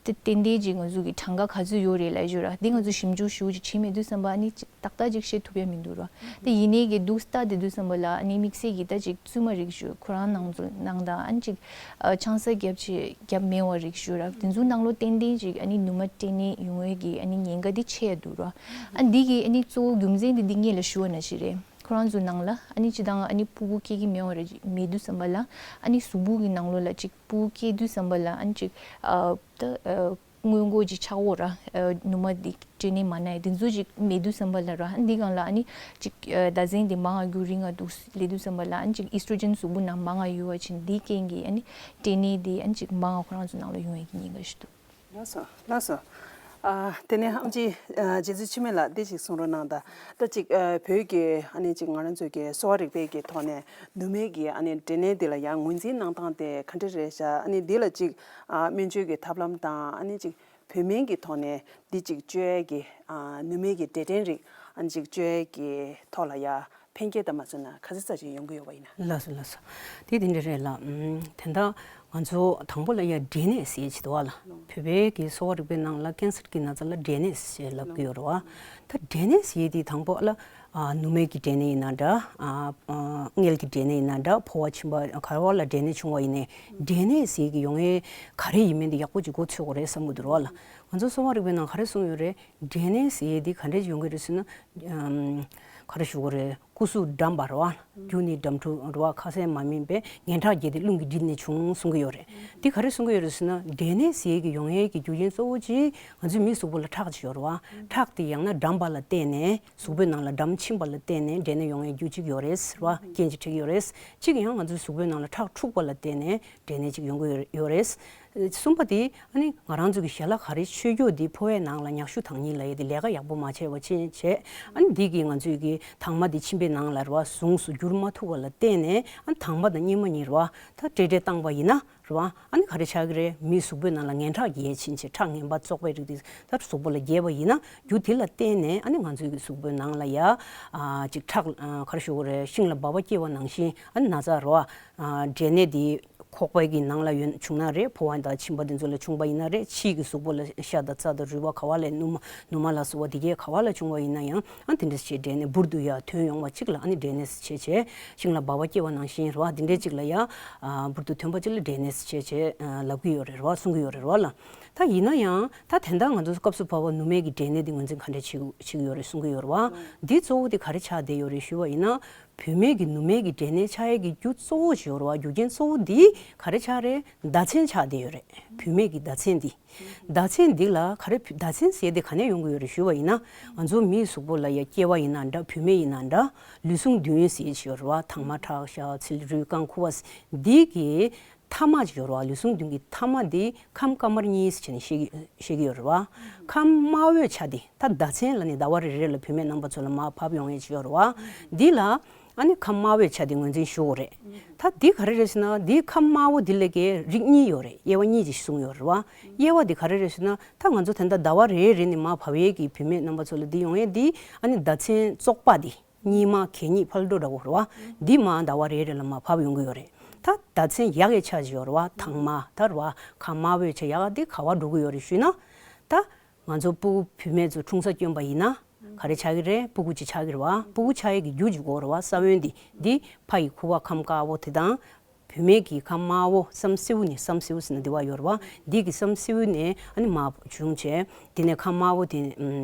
ཏན་ཏན་ཅིག་ང་ཚོ་གི་གྲངས་ཀ་ག་ཚོད་ཡོད་རེད་ལབ་ཞུ་ར། འདི་ང་ཚོ་ཞིབ་འཇུག་ཞེ་པོ་ཅིག་བྱས་མེད་དུས་ཙམ་པ་ཨ་ནི་ཅིག་ཏག་ཏག་ཅིག་བཤད་ཐུབ་ཡ་མི་འདུག་ར། ད་ཡིན་ནའི་གི་འདུག་ལྟ་བསྡད་དུས་ཙམ་པ་ལ་ཨ་ནི་དམིགས་བསལ་གྱི་ད་ཅིག་བཙུན་མ་རིགས་ཞུ་ཁོ་རང་ནང་ཚོ་ནང་དང་ཨ་ནི་ཅིག་ཨ་ཆང་ས་བརྒྱབ་ཅིག་བརྒྱབ་མེད་པ་རིགས་ཞུ་ར། དེ་ཚོ་ནང་ལོགས་ཏན་ཏན་ཅིག་ཨ་ནི་ནུ་མ་སྐྲན་ནད་ཡོང་ཡས་ཀྱི་ཨ་ནི་ཉེན་ཁ་འདི་ཆེ་ཡ་འདུག་ར། ཨ་འདི་གི་ཨ་ནི་གཙོ་བོ་རྒྱུ་མཚན་འདི་འདི་སྔོན་ལ་ཞུ་བ་ནང་བཞིན་རེད། ཁོ་རང་ཚོའི་ནང་ལ་ཨ་ནི་སྤྱིར་བཏང་ཨ་ནི་སྤུ་གུ་སྐྱེ་གི་མེད་པ་རེད། མེད་དུས་ཙམ་པ་ལ་ཨ་ནི་གཟུགས་པོ་གི་ནང་ལོགས་ལ་ཅིག་སྤུ་གུ་སྐྱེ་དུས་ཙམ་པ་ལ་ཨ་ནི་ཅིག་ཨ་ད་ཨ་སྔོན་འགོག་ཅིག་ཆགས་འོ་ར། ཨ་ནུ་མ་འདི་སྐྲན་ནད་མ་ན་ཡ་དེ་ཚོ་ཅིག་མེད་དུས་ཙམ་པ་ལ་ར། ཨ་འདི་སྒང་ལ་ཨ་ནི་ཅིག་ཨ་ཟླ་མཚན་འདི་མང་ང་རྒྱུན་རིང་ང་འདུག་སླེབས་དུས་ཙམ་པ་ལ་ཨ་ནི་ཅིག་ཨིས་ཊྲོ་ཇེན་གཟུགས་པོ་ནང་མང་ང་ཡོད་པ་ཅིག་འདི་རྐྱེན་གྱིས་ཨ་ནི་སྐྲན་ནད་འདི་ཨ་ནི་ཅིག་མང་ང་ཁོ་རང་ཚོ་ནང་ལ་ཡོང་ཡ་གི་ཉེན་ཁ་ཞིག་འདུག་ལགས་སོ། ལགས་སོ། ཨ་དེ་ནས་ཨམ་ཆི་ཨ་རྗེ་བཙུན་འཆི་མེད་ལགས་འདི་ཅིག་གསུང་རོགས་གནང་དང་། ད་ཅིག་ཨ་བོད་ཀྱི་ཨ་ནི་ཅིག་ང་རང་ཚོའི་གི་གསོ་བ་རིག་པའི་གི་ཐོག་ནས་ནུ་མའི་གི་ཨ་ནི་སྐྲན་ནད་འདི་ལ་ཡང་ངོས་འཛིན་གནང་སྟངས་དེ་ག་འདྲ་རེད་ཤག་ཨ་ནི་འདི་ལ་ཅིག་ཨ་སྨན་བཅོས་ཀྱི་ཐབས་ལམ་དང་ཨ་ནི་ཅིག་བོད་སྨན་གྱི་ཐོག་ནས་འདི་ཅིག་བཅོས་ཡས་ཀྱི་ཨ་ནུ་མའི་གི་འབྲས་སྐྲན་རིགས་ཨ་ནི་ཅིག་བཅོས་ཡས་ཀྱི་ཐོག་ལ་ཡ་ཕན་ཁེ་ད་མ་བཟོས་ན་ག་ཚོད་ཙམ་ཅིག་ཡོང་གི་ཡོད་པ་ཡིན་ན། ལགས་སོ་ལགས་སོ། དེ་དེ་འདྲ་རེད་ལ། ཨམ་དེ་འདྲ་ང་ཚོ་དང་པོ་ལ་ཡ་འབྲས་ནད་ཟེར་ཡས་ཅིག་འདུག་བ་ལ། བོད་པའི་གི་གསོ་བ་རིག་པའི་ནང་ལ་ཀན་སར་གྱི་ན་ཚ་ལ་འབྲས་ནད་ཟེར་ལབ་ཀྱི་ཡོད་རེད་བ། ད་འབྲས་ནད་ཟེར་ཡས་དེ་དང་པོ་ལ་ཨ་ནུ་མའི་གི་འབྲས་ནད་ཡིན་ན་འདྲ། ཨ་ཨ་མངལ་གྱི་འབྲས་ནད་ཡིན་ན་འདྲ། ཕོ་བ་མཆིན་པ་ག་བ་ལ་འབྲས་ནད་བྱུང་བ་ཡིན་ནའི་འབྲས་ནད་ཟེར་ཡས་གི་ཡོང་ཡས་ག་རེ་ཡིན་མིན་དེ་ཡག་པོ་ཅིག་མགོ་འཚོས་དགོས་རེད་བསམ་གྱི་འདུག་རེད་བ་ལ། ང་ཚོ་གསོ་བ་རིག་པའི་ནང་ག་རེ་གསུངས་ཡོད་རེད། འབྲས་ནད་ཟེར་ཡས་དེ་ག་འདྲས་ཡོང་གི་རེད་ཟེར་ན། ཨམ་ག་རེ་ཞུ་དགོས་རེད། སྐུ་གཟུགས་འགྲམ་པ་རེད་བ། རྒྱུ་ནི་འགྲམ་འཁྲུག་རེད་བ། ཁ་ཟས་མ་སྨིན་པས་ངན་ཁྲག་རྒྱས་ཏེ་རླུང་གིས་བསྒྲིབས་ནས་བྱུང་གསུང་གི་ཡོད་རེད། འདི་ག་རེ་གསུང་གི་ཡོད་རེད་ཟེར་ན། འབྲས་ནད་ཟེར་ཡས་ཀྱི་ཡོང་ཡས་ཀྱི་རྒྱུ་རྐྱེན་གཙོ་བོ་གཅིག་ང་ཚོའི་མིའི་གཟུགས་པོ་ལ་ཁྲག་ཅིག་ཡོད་རེད་བ། ཁྲག་དེ་ཡང་ན་འགྲམ་པ་ལ་བརྟེན་ནས་གཟུགས་པོའི་ནང་ལ་འགྲམ་ཕྱིན་པ་ལ་བརྟེན་ནས་འབྲས་ནད་ཡོང་ཡས་རྒྱུ་གཅིག་ཡོད་རེད་ཟེར་བ། རྐྱེན་གཅིག་འགྲིག་ཡོད་རེད། གཅིག་ཡང་ང་ཚོའི་གཟུགས་པོའི་ནང་ལ་ཁྲག་འཁྲུགས་པ་ལ་བརྟེན་ནས་འབྲས་ནད་ཅིག་ཡོང་གི་ཡོད་རེད། གསུམ་པ་དེ་ཨ་ནི་ང་རང་ཚོ་གི་ཞལ་ལག་ག་རེ་མཆོད་རྒྱུ་དེ་ཕོ་བའི་ནང་ལ་མྱག་ཤུ་དང་ནི་ལབ་ཡས་དེ་ལས་ཀ་ཡག་པོ་མ་བྱས་པ་ཕྱིན་བྱས། ཨ་ནི་འདི་གིས་ང་ཚོའི་གི་དྭངས་མ་དེ་མཆིན་པའི་ནང་ལ་རེད་བ། ཟུངས་སུ་འགྱུར་མ་ཐུབ་པ་ལ་བརྟེན་ནས་ཨ་ནི་དྭངས་མ་དང་གཉིས་མ་གཉིས་རེད་བ། ད་སྤྲེལ་སྤྲེལ་བཏང་པ་ཡིན་ན་རེད་བ། ཨ་ནི་ག་རེ་ཆགས་ཀྱི་རེད། མིའི་གཟུགས་པོའི་ནང་ལ་ངན་ཁྲག་རྒྱས་ཕྱིན་བྱས། ཁྲག་ངན་པ་བཙོག་པའི་རིགས་དེ་ད་གཟུགས་པོ་ལ་རྒྱས་པ་ཡིན་ན། རྒྱུ་དེ་ལ་བརྟེན་ནས་ཨ་ནི་ང་ཚོའི་གི་གཟུགས་པོའི་ནང་ལ་ཡ་ཨ་ཅིག་ཁྲག་ཨ་ག་རེ་ཞུ་དགོས་རེད། ཤིང་ལ་སྦལ་པ་སྐྱེས་པ་ནང་བཞིན་ཨ་ནི་ན་ཚ་རེད་བ། ཨ་འབྲས་ནད་དེ་ཁོག་པའི་གི་ནང་ལ་ཡོད་བྱུང་ན་རེད། ཕོ་བ་དང་མཆིན་པ་དེ་ཚོ་ལ་བྱུང་པ་ཡིན་ན་རེད། ཕྱིའི་གི་གཟུགས་པོ་ལ་ཤ་དང་རྩ་དང་རུས་པ་ག་བ་ལ། ནུ་མ་ནུ་མ་ལ་སོགས་པ་དེ་གས་ག་བ་ལ་བྱུང་བ་ཡིན་ན་ཡང་ཨ་དེ་འདྲ་བྱས་འབྲས་ནད་འབུར་དུ་ཡར་ཐོན་ཡོང་བ་གཅིག་ལ་ཨ་ནི་འབྲས་ནད་ཟེར་བྱས། ཤིང་ལ་སྦལ་པ་སྐྱེས་པ་ནང་བཞིན་རེད་བ། དེ་འདྲ་གཅིག་ལ་ཡ་ཨ་འབུར་དུ་ཐོན་པ་གཅིག་ལ་འབྲས་ནད་ཟེར་བྱས་ལབ་ཀྱི་ཡོད་རེད་བ། གསུང་གི་ཡོད་རེད་བ་ལ། ད་ཡིན་ན་ཡང་ད་དེ་འདྲ་ང་ཚོ་སྐབས་སུ་བབས་པ་ནུ་མའི་གི་འབྲས་ནད་འདི་ངོས་འཛིན་ག་འདྲ་བྱེད་བྱེད་ཀྱི་ཡོད་རེད་གསུང་གི་ཡོད་རེད་བ། འདི་གཙོ་བོ་དེ་ག་རེ་ཆགས་བསྡད་ཡོད་རེད་ཞུས་པ་ཡིན་ན། བུད་མེད་ཀྱི་ནུ་མའི་གི་འབྲས་ནད་ཆགས་ཡས་ཀྱི་རྒྱུ་གཙོ་བོ་ཞིག་ཡོད་རེད་བ། རྒྱུ་རྐྱེན་གཙོ་བོ་འདི་ག་རེ་ཆགས་རེད། ཟླ་མཚན་ཆགས་བསྡད་ཡོད་རེད། བུད་མེད་ཀྱི་ཟླ་མཚན་འདི། ཟླ་མཚན་འདི་ལ་ག་རེ་ཟླ་མཚན་ཟེར་དེ་ག་ནས་ཡོང་གི་ཡོད་རེད་ཞུས་པ་ཡིན་ན། ང་ཚོ་མིའི་གཟུགས་པོ་ལ་ཡ་སྐྱེ་བ་ཡིན་ན་འདྲ། བུད་མེད་ཡིན་ན་འདྲ། ལུས་ཟུངས་བདུན་ཟེར་ཞིག་ཡོད་རེད་བ། དྭངས་མ་ཁྲག་ཤ་ཚིལ་རུས་རྐང་ཁུ་བ་འདི་གི་མཐའ་མ་ཅིག་ཡོད་རེད་བ། ལུས་ཟུངས་བདུན་གྱི་མཐའ་མ་འདི་ཁམས་དཀར་དམར་གཉིས་ཟེར་བྱས་ནས་བཤད་ཀྱི་བཤད་ཀྱི་ཡོད་རེད་བ། ཁམས་དམར་པོའི་ཆ་དེ་ད་ཟླ་མཚན་ལ་ནི་ཟླ་བ་རེ་རེ་ལ་བུད་མེད་རྣམ་པ་ཚོ་ལ་མར་བབས་ཡོང་ཡས་ཅིག་ཡོད་རེད་བ། འདི་ལ་ ཨ་ནི་ཁམས་དམར་པོའི་ཆ་དེ་ངོས་འཛིན་ཞུ་དགོས་རེད། ད་འདི་ག་རེ་རེད་ཟེར་ན། འདི་ཁམས་དམར་པོ་འདི་ལ་གི་རིགས་གཉིས་ཡོད་རེད། དབྱེ་བ་གཉིས་ཅིག་གསུངས་ཡོད་རེད་བ། དབྱེ་བ་འདི་ག་རེ་རེད་ཟེར་ན། ད་ང་ཚོ་ད་ལྟ་ཟླ་བ་རེ་རེ་ནས་མར་བབས་ཡས་ཀྱི་བུད་མེད་རྣམ་པ་ཚོ་ལ་འདི་ཡོང་ཡས་འདི། ཨ་ནི་ཟླ་མཚན་བཙོག་པ་འདི། གཉིས་མ་གད་སྙིགས་ཕར་འགྲོ་འདྲ་བོ་རེད་བ། འདི་མར་ཟླ་བ་རེ་རེ་ལ་མར་བབས་ཡོང་གི་ཡོད་རེད། ད་ཟླ་མཚན་ཡག་གི་ཆ་ཅིག་ཡོད་རེད་བ། དྭངས་མ་ད་རེད་བ། ཁམས་དམར་པོའི་ཆ་ཡག་འདི་ག་པར་འགྲོ་གི་ཡོད་རེད་ཞུས་ན། ད་ང་ཚོ་སྤུ་གུ་བུད་མེད་ཚོ་འཁྲུངས་ས་བསྐྱོན་པ་ཡིན་ན། ག་རེ་ཆགས་ཀྱི་རེད། སྤུ་གུ་ཅིག་ཆགས་ཀྱི་རེད་བ། སྤུ་གུ་ཆགས་ཡས་ཀྱི་རྒྱུ་ཅིག་དགོས་རེད་བ། ས་བོན་འདི། འདི་ཕ་ཡི་ཁུ་བ་ཁམས་དཀར་པོ་དེ་དང་། བུད་མེད་ཀྱི་ཁམས་དམར་པོ། བསམ་སེའུ་ནས། བསམ་སེའུ་ཟེར་ན་འདི་བ་ཡོད་རེད་བ། འདི་གི་བསམ་སེའུ་ནས་ཨ་ནི་མར་བྱུང་བྱས། དེ་ནས་ཁམས་དམར་པོ་དེ་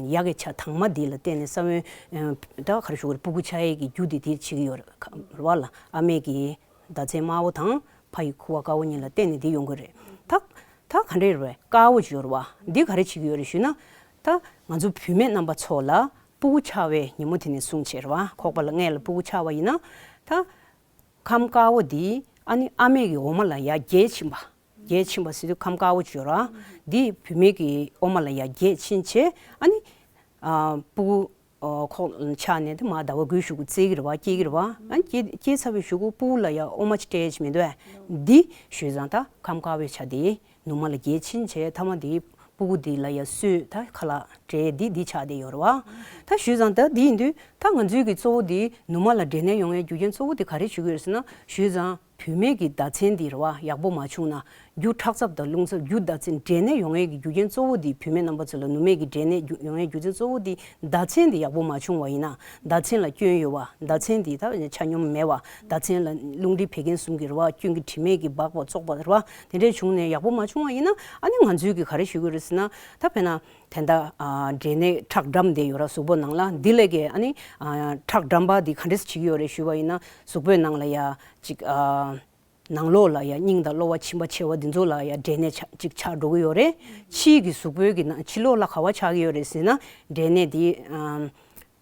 ཡག་གི་ཆ་དྭངས་མ་འདི་ལ་བརྟེན་ནས་ས་བོན། ད་ག་རེ་ཞུ་དགོས་རེད། སྤུ་གུ་ཆགས་ཡས་ཀྱི་རྒྱུ་དེ་དེ་བྱེད་ཀྱི་ཡོད་རེད་བ་ལ། ཨ་མའི་གི་ཟླ་མཚན་དམར་པོ་དང་ཕ་ཡི་ཁུ་བ་དཀར་པོ་གཉིས་ལ་བརྟེན་ནས་འདི་ཡོང་གི་རེད། ད་ད་ག་འདྲས་རེད། དཀར་པོ་ཅིག་ཡོད་རེད་བ། འདི་ག་རེ་བྱེད་ཀྱི་ཡོད་རེད་ཞུས་ན། ད་ང་ཚོ་བུད་མེད་རྣམ་པ་ཚོ་ལ་སྤུ་གུ་ཆགས་པའི་ཉིན་མོ་དེ་ནས་བཟུང་བྱས་རེད་བ། ཁོག་པ་ལ་མངལ་ལ་སྤུ་གུ་ཆགས་པ་ཡིན་ན། ད་ཁམས་དཀར་པོ་འདི་ཨ་ནི་ཨ་མའི་གི་འོ་མ་ལ་ཡར་རྒྱས་ཕྱིན་པ། རྒྱས་ཕྱིན་པ་ཟེར་དུས་ཁམས་དཀར་པོ་ཅིག་ཡོད་རེད་བ། འདི་བུད་མེད་ཀྱི་འོ་མ་ལ་ཡར་རྒྱས་ཕྱིན་བྱས། ཨ་ནི་ཨ་སྤུ་གུ་ཨ་ཁོག་ཆགས་ནས་དེ་མར་ཟླ་བ་དགུའི་གཞུག་གུ་སྐྱེ་གི་རེད་བ། སྐྱེ་གི་རེད་བ། ཨ་ནི་སྐྱེ་སྐྱེ་ཚར་བའི་གཞུག་གུ་སྤུ་གུ་ལ་ཡང་འོ་མ་ཅིག་སྤྲད་ཀྱི་མི་འདུག་ཨ། འདི་ཞུས་ཙང་ད་ཁམས་དཀར་པོའི་ཆ་དེ་ནུ་མ་ལ་རྒྱས་ཕྱིན་བྱས། མཐའ་མ་དེ་སྤུ་གུ་དེ་ལ་ཡང་སོས། ད་ཁ་ལག་སྤྲད། འདི་འདི་ཆགས་བསྡད་ཡོད་རེད་བ། ད་ཞུས་ཙང་ད་འདི་ཡིན་དུས་ད་ང་ཚོའི་གི་གཙོ་བོ་དེ་ནུ་མ་ལ་འབྲས་ནད་ཡོང་བའི་རྒྱུ་རྐྱེན་གཙོ་བོ་དེ་ག་རེ་བྱེད་ཀྱི་ཡོད་ཟེར་ན། ཞུས་ཙང་བུད་མེད་ཀྱི་ཟླ་མཚན་འདི་རེད་བ། ཡག་པོ་མ་བྱུང་ན། རྒྱུ་ཁྲག་ཚབ་དང་རླུང་ཚབ། རྒྱུ་ཟླ་མཚན་འབྲས་ནད་ཡོང་ཡས་ཀྱི་རྒྱུ་རྐྱེན་གཙོ་བོ་འདི་བུད་མེད་རྣམ་པ་ཚོ་ལ་ནུ་མའི་གི་འབྲས་ནད་རྒྱུ་ཡོང་ཡས་རྒྱུ་རྐྱེན་གཙོ་བོ་འདི་ཟླ་མཚན་འདི་ཡག་པོ་མ་བྱུང་བ་ཡིན་ན། ཟླ་མཚན་ལ་སྐྱོན་ཡོད་བ། ཟླ་མཚན་འདི་ད་ཆ་སྙོམས་མེད་བ། ཟླ་མཚན་ལ་རླུང་མཁྲིས་བད་ཀན་གསུམ་གྱི་རེད་བ། སྐྱོན་གྱི་དྲི་མས་ཀྱི་སྦགས་པ་བཙོག་པ་རེད་བ། དེ་འདྲས་བྱུང་ནས་ཡག་པོ་མ་བྱུང་བ་ཡིན་ན། ཨ་ནི་ང་ཚོའི་གི་ག་རེ་ཞུ་གི་རེད་ཟེར་ན། ད་དཔེར་ན། དེ་འདྲ་ཨ་འབྲས་ནད་ཁྲག་འགྲམས་བསྡད་ཡོད་ར། གཟུགས་པོ་ནང་ལ། འདི་ལས་ཀྱི་ཨ་ནི་ཨ་ཁྲག་འགྲམས་པ་འདི་ག་འདྲས་བྱེད་ཀྱི་ཡོད་རེད་ཞུས་པ་ཡིན་ན། གཟུགས་པོའི་ནང་ལ་ཡ་ཅིག་ཨ་ནང་ལོགས་ལ་ཡ་སྙིང་དང་གློ་བ་མཆིན་པ་མཆེ་བ་འདི་ཚོ་ལ་ཡ་འབྲས་ནད་ཆགས་ཅིག་ཆགས་འགྲོ་གི་ཡོད་རེད། ཕྱིའི་གི་གཟུགས་པོའི་གི་ནང་ཕྱི་ལོགས་ལ་ག་པར་ཆགས་ཀྱི་ཡོད་རེད་ཟེར་ན། འབྲས་ནད་འདི་ཨ་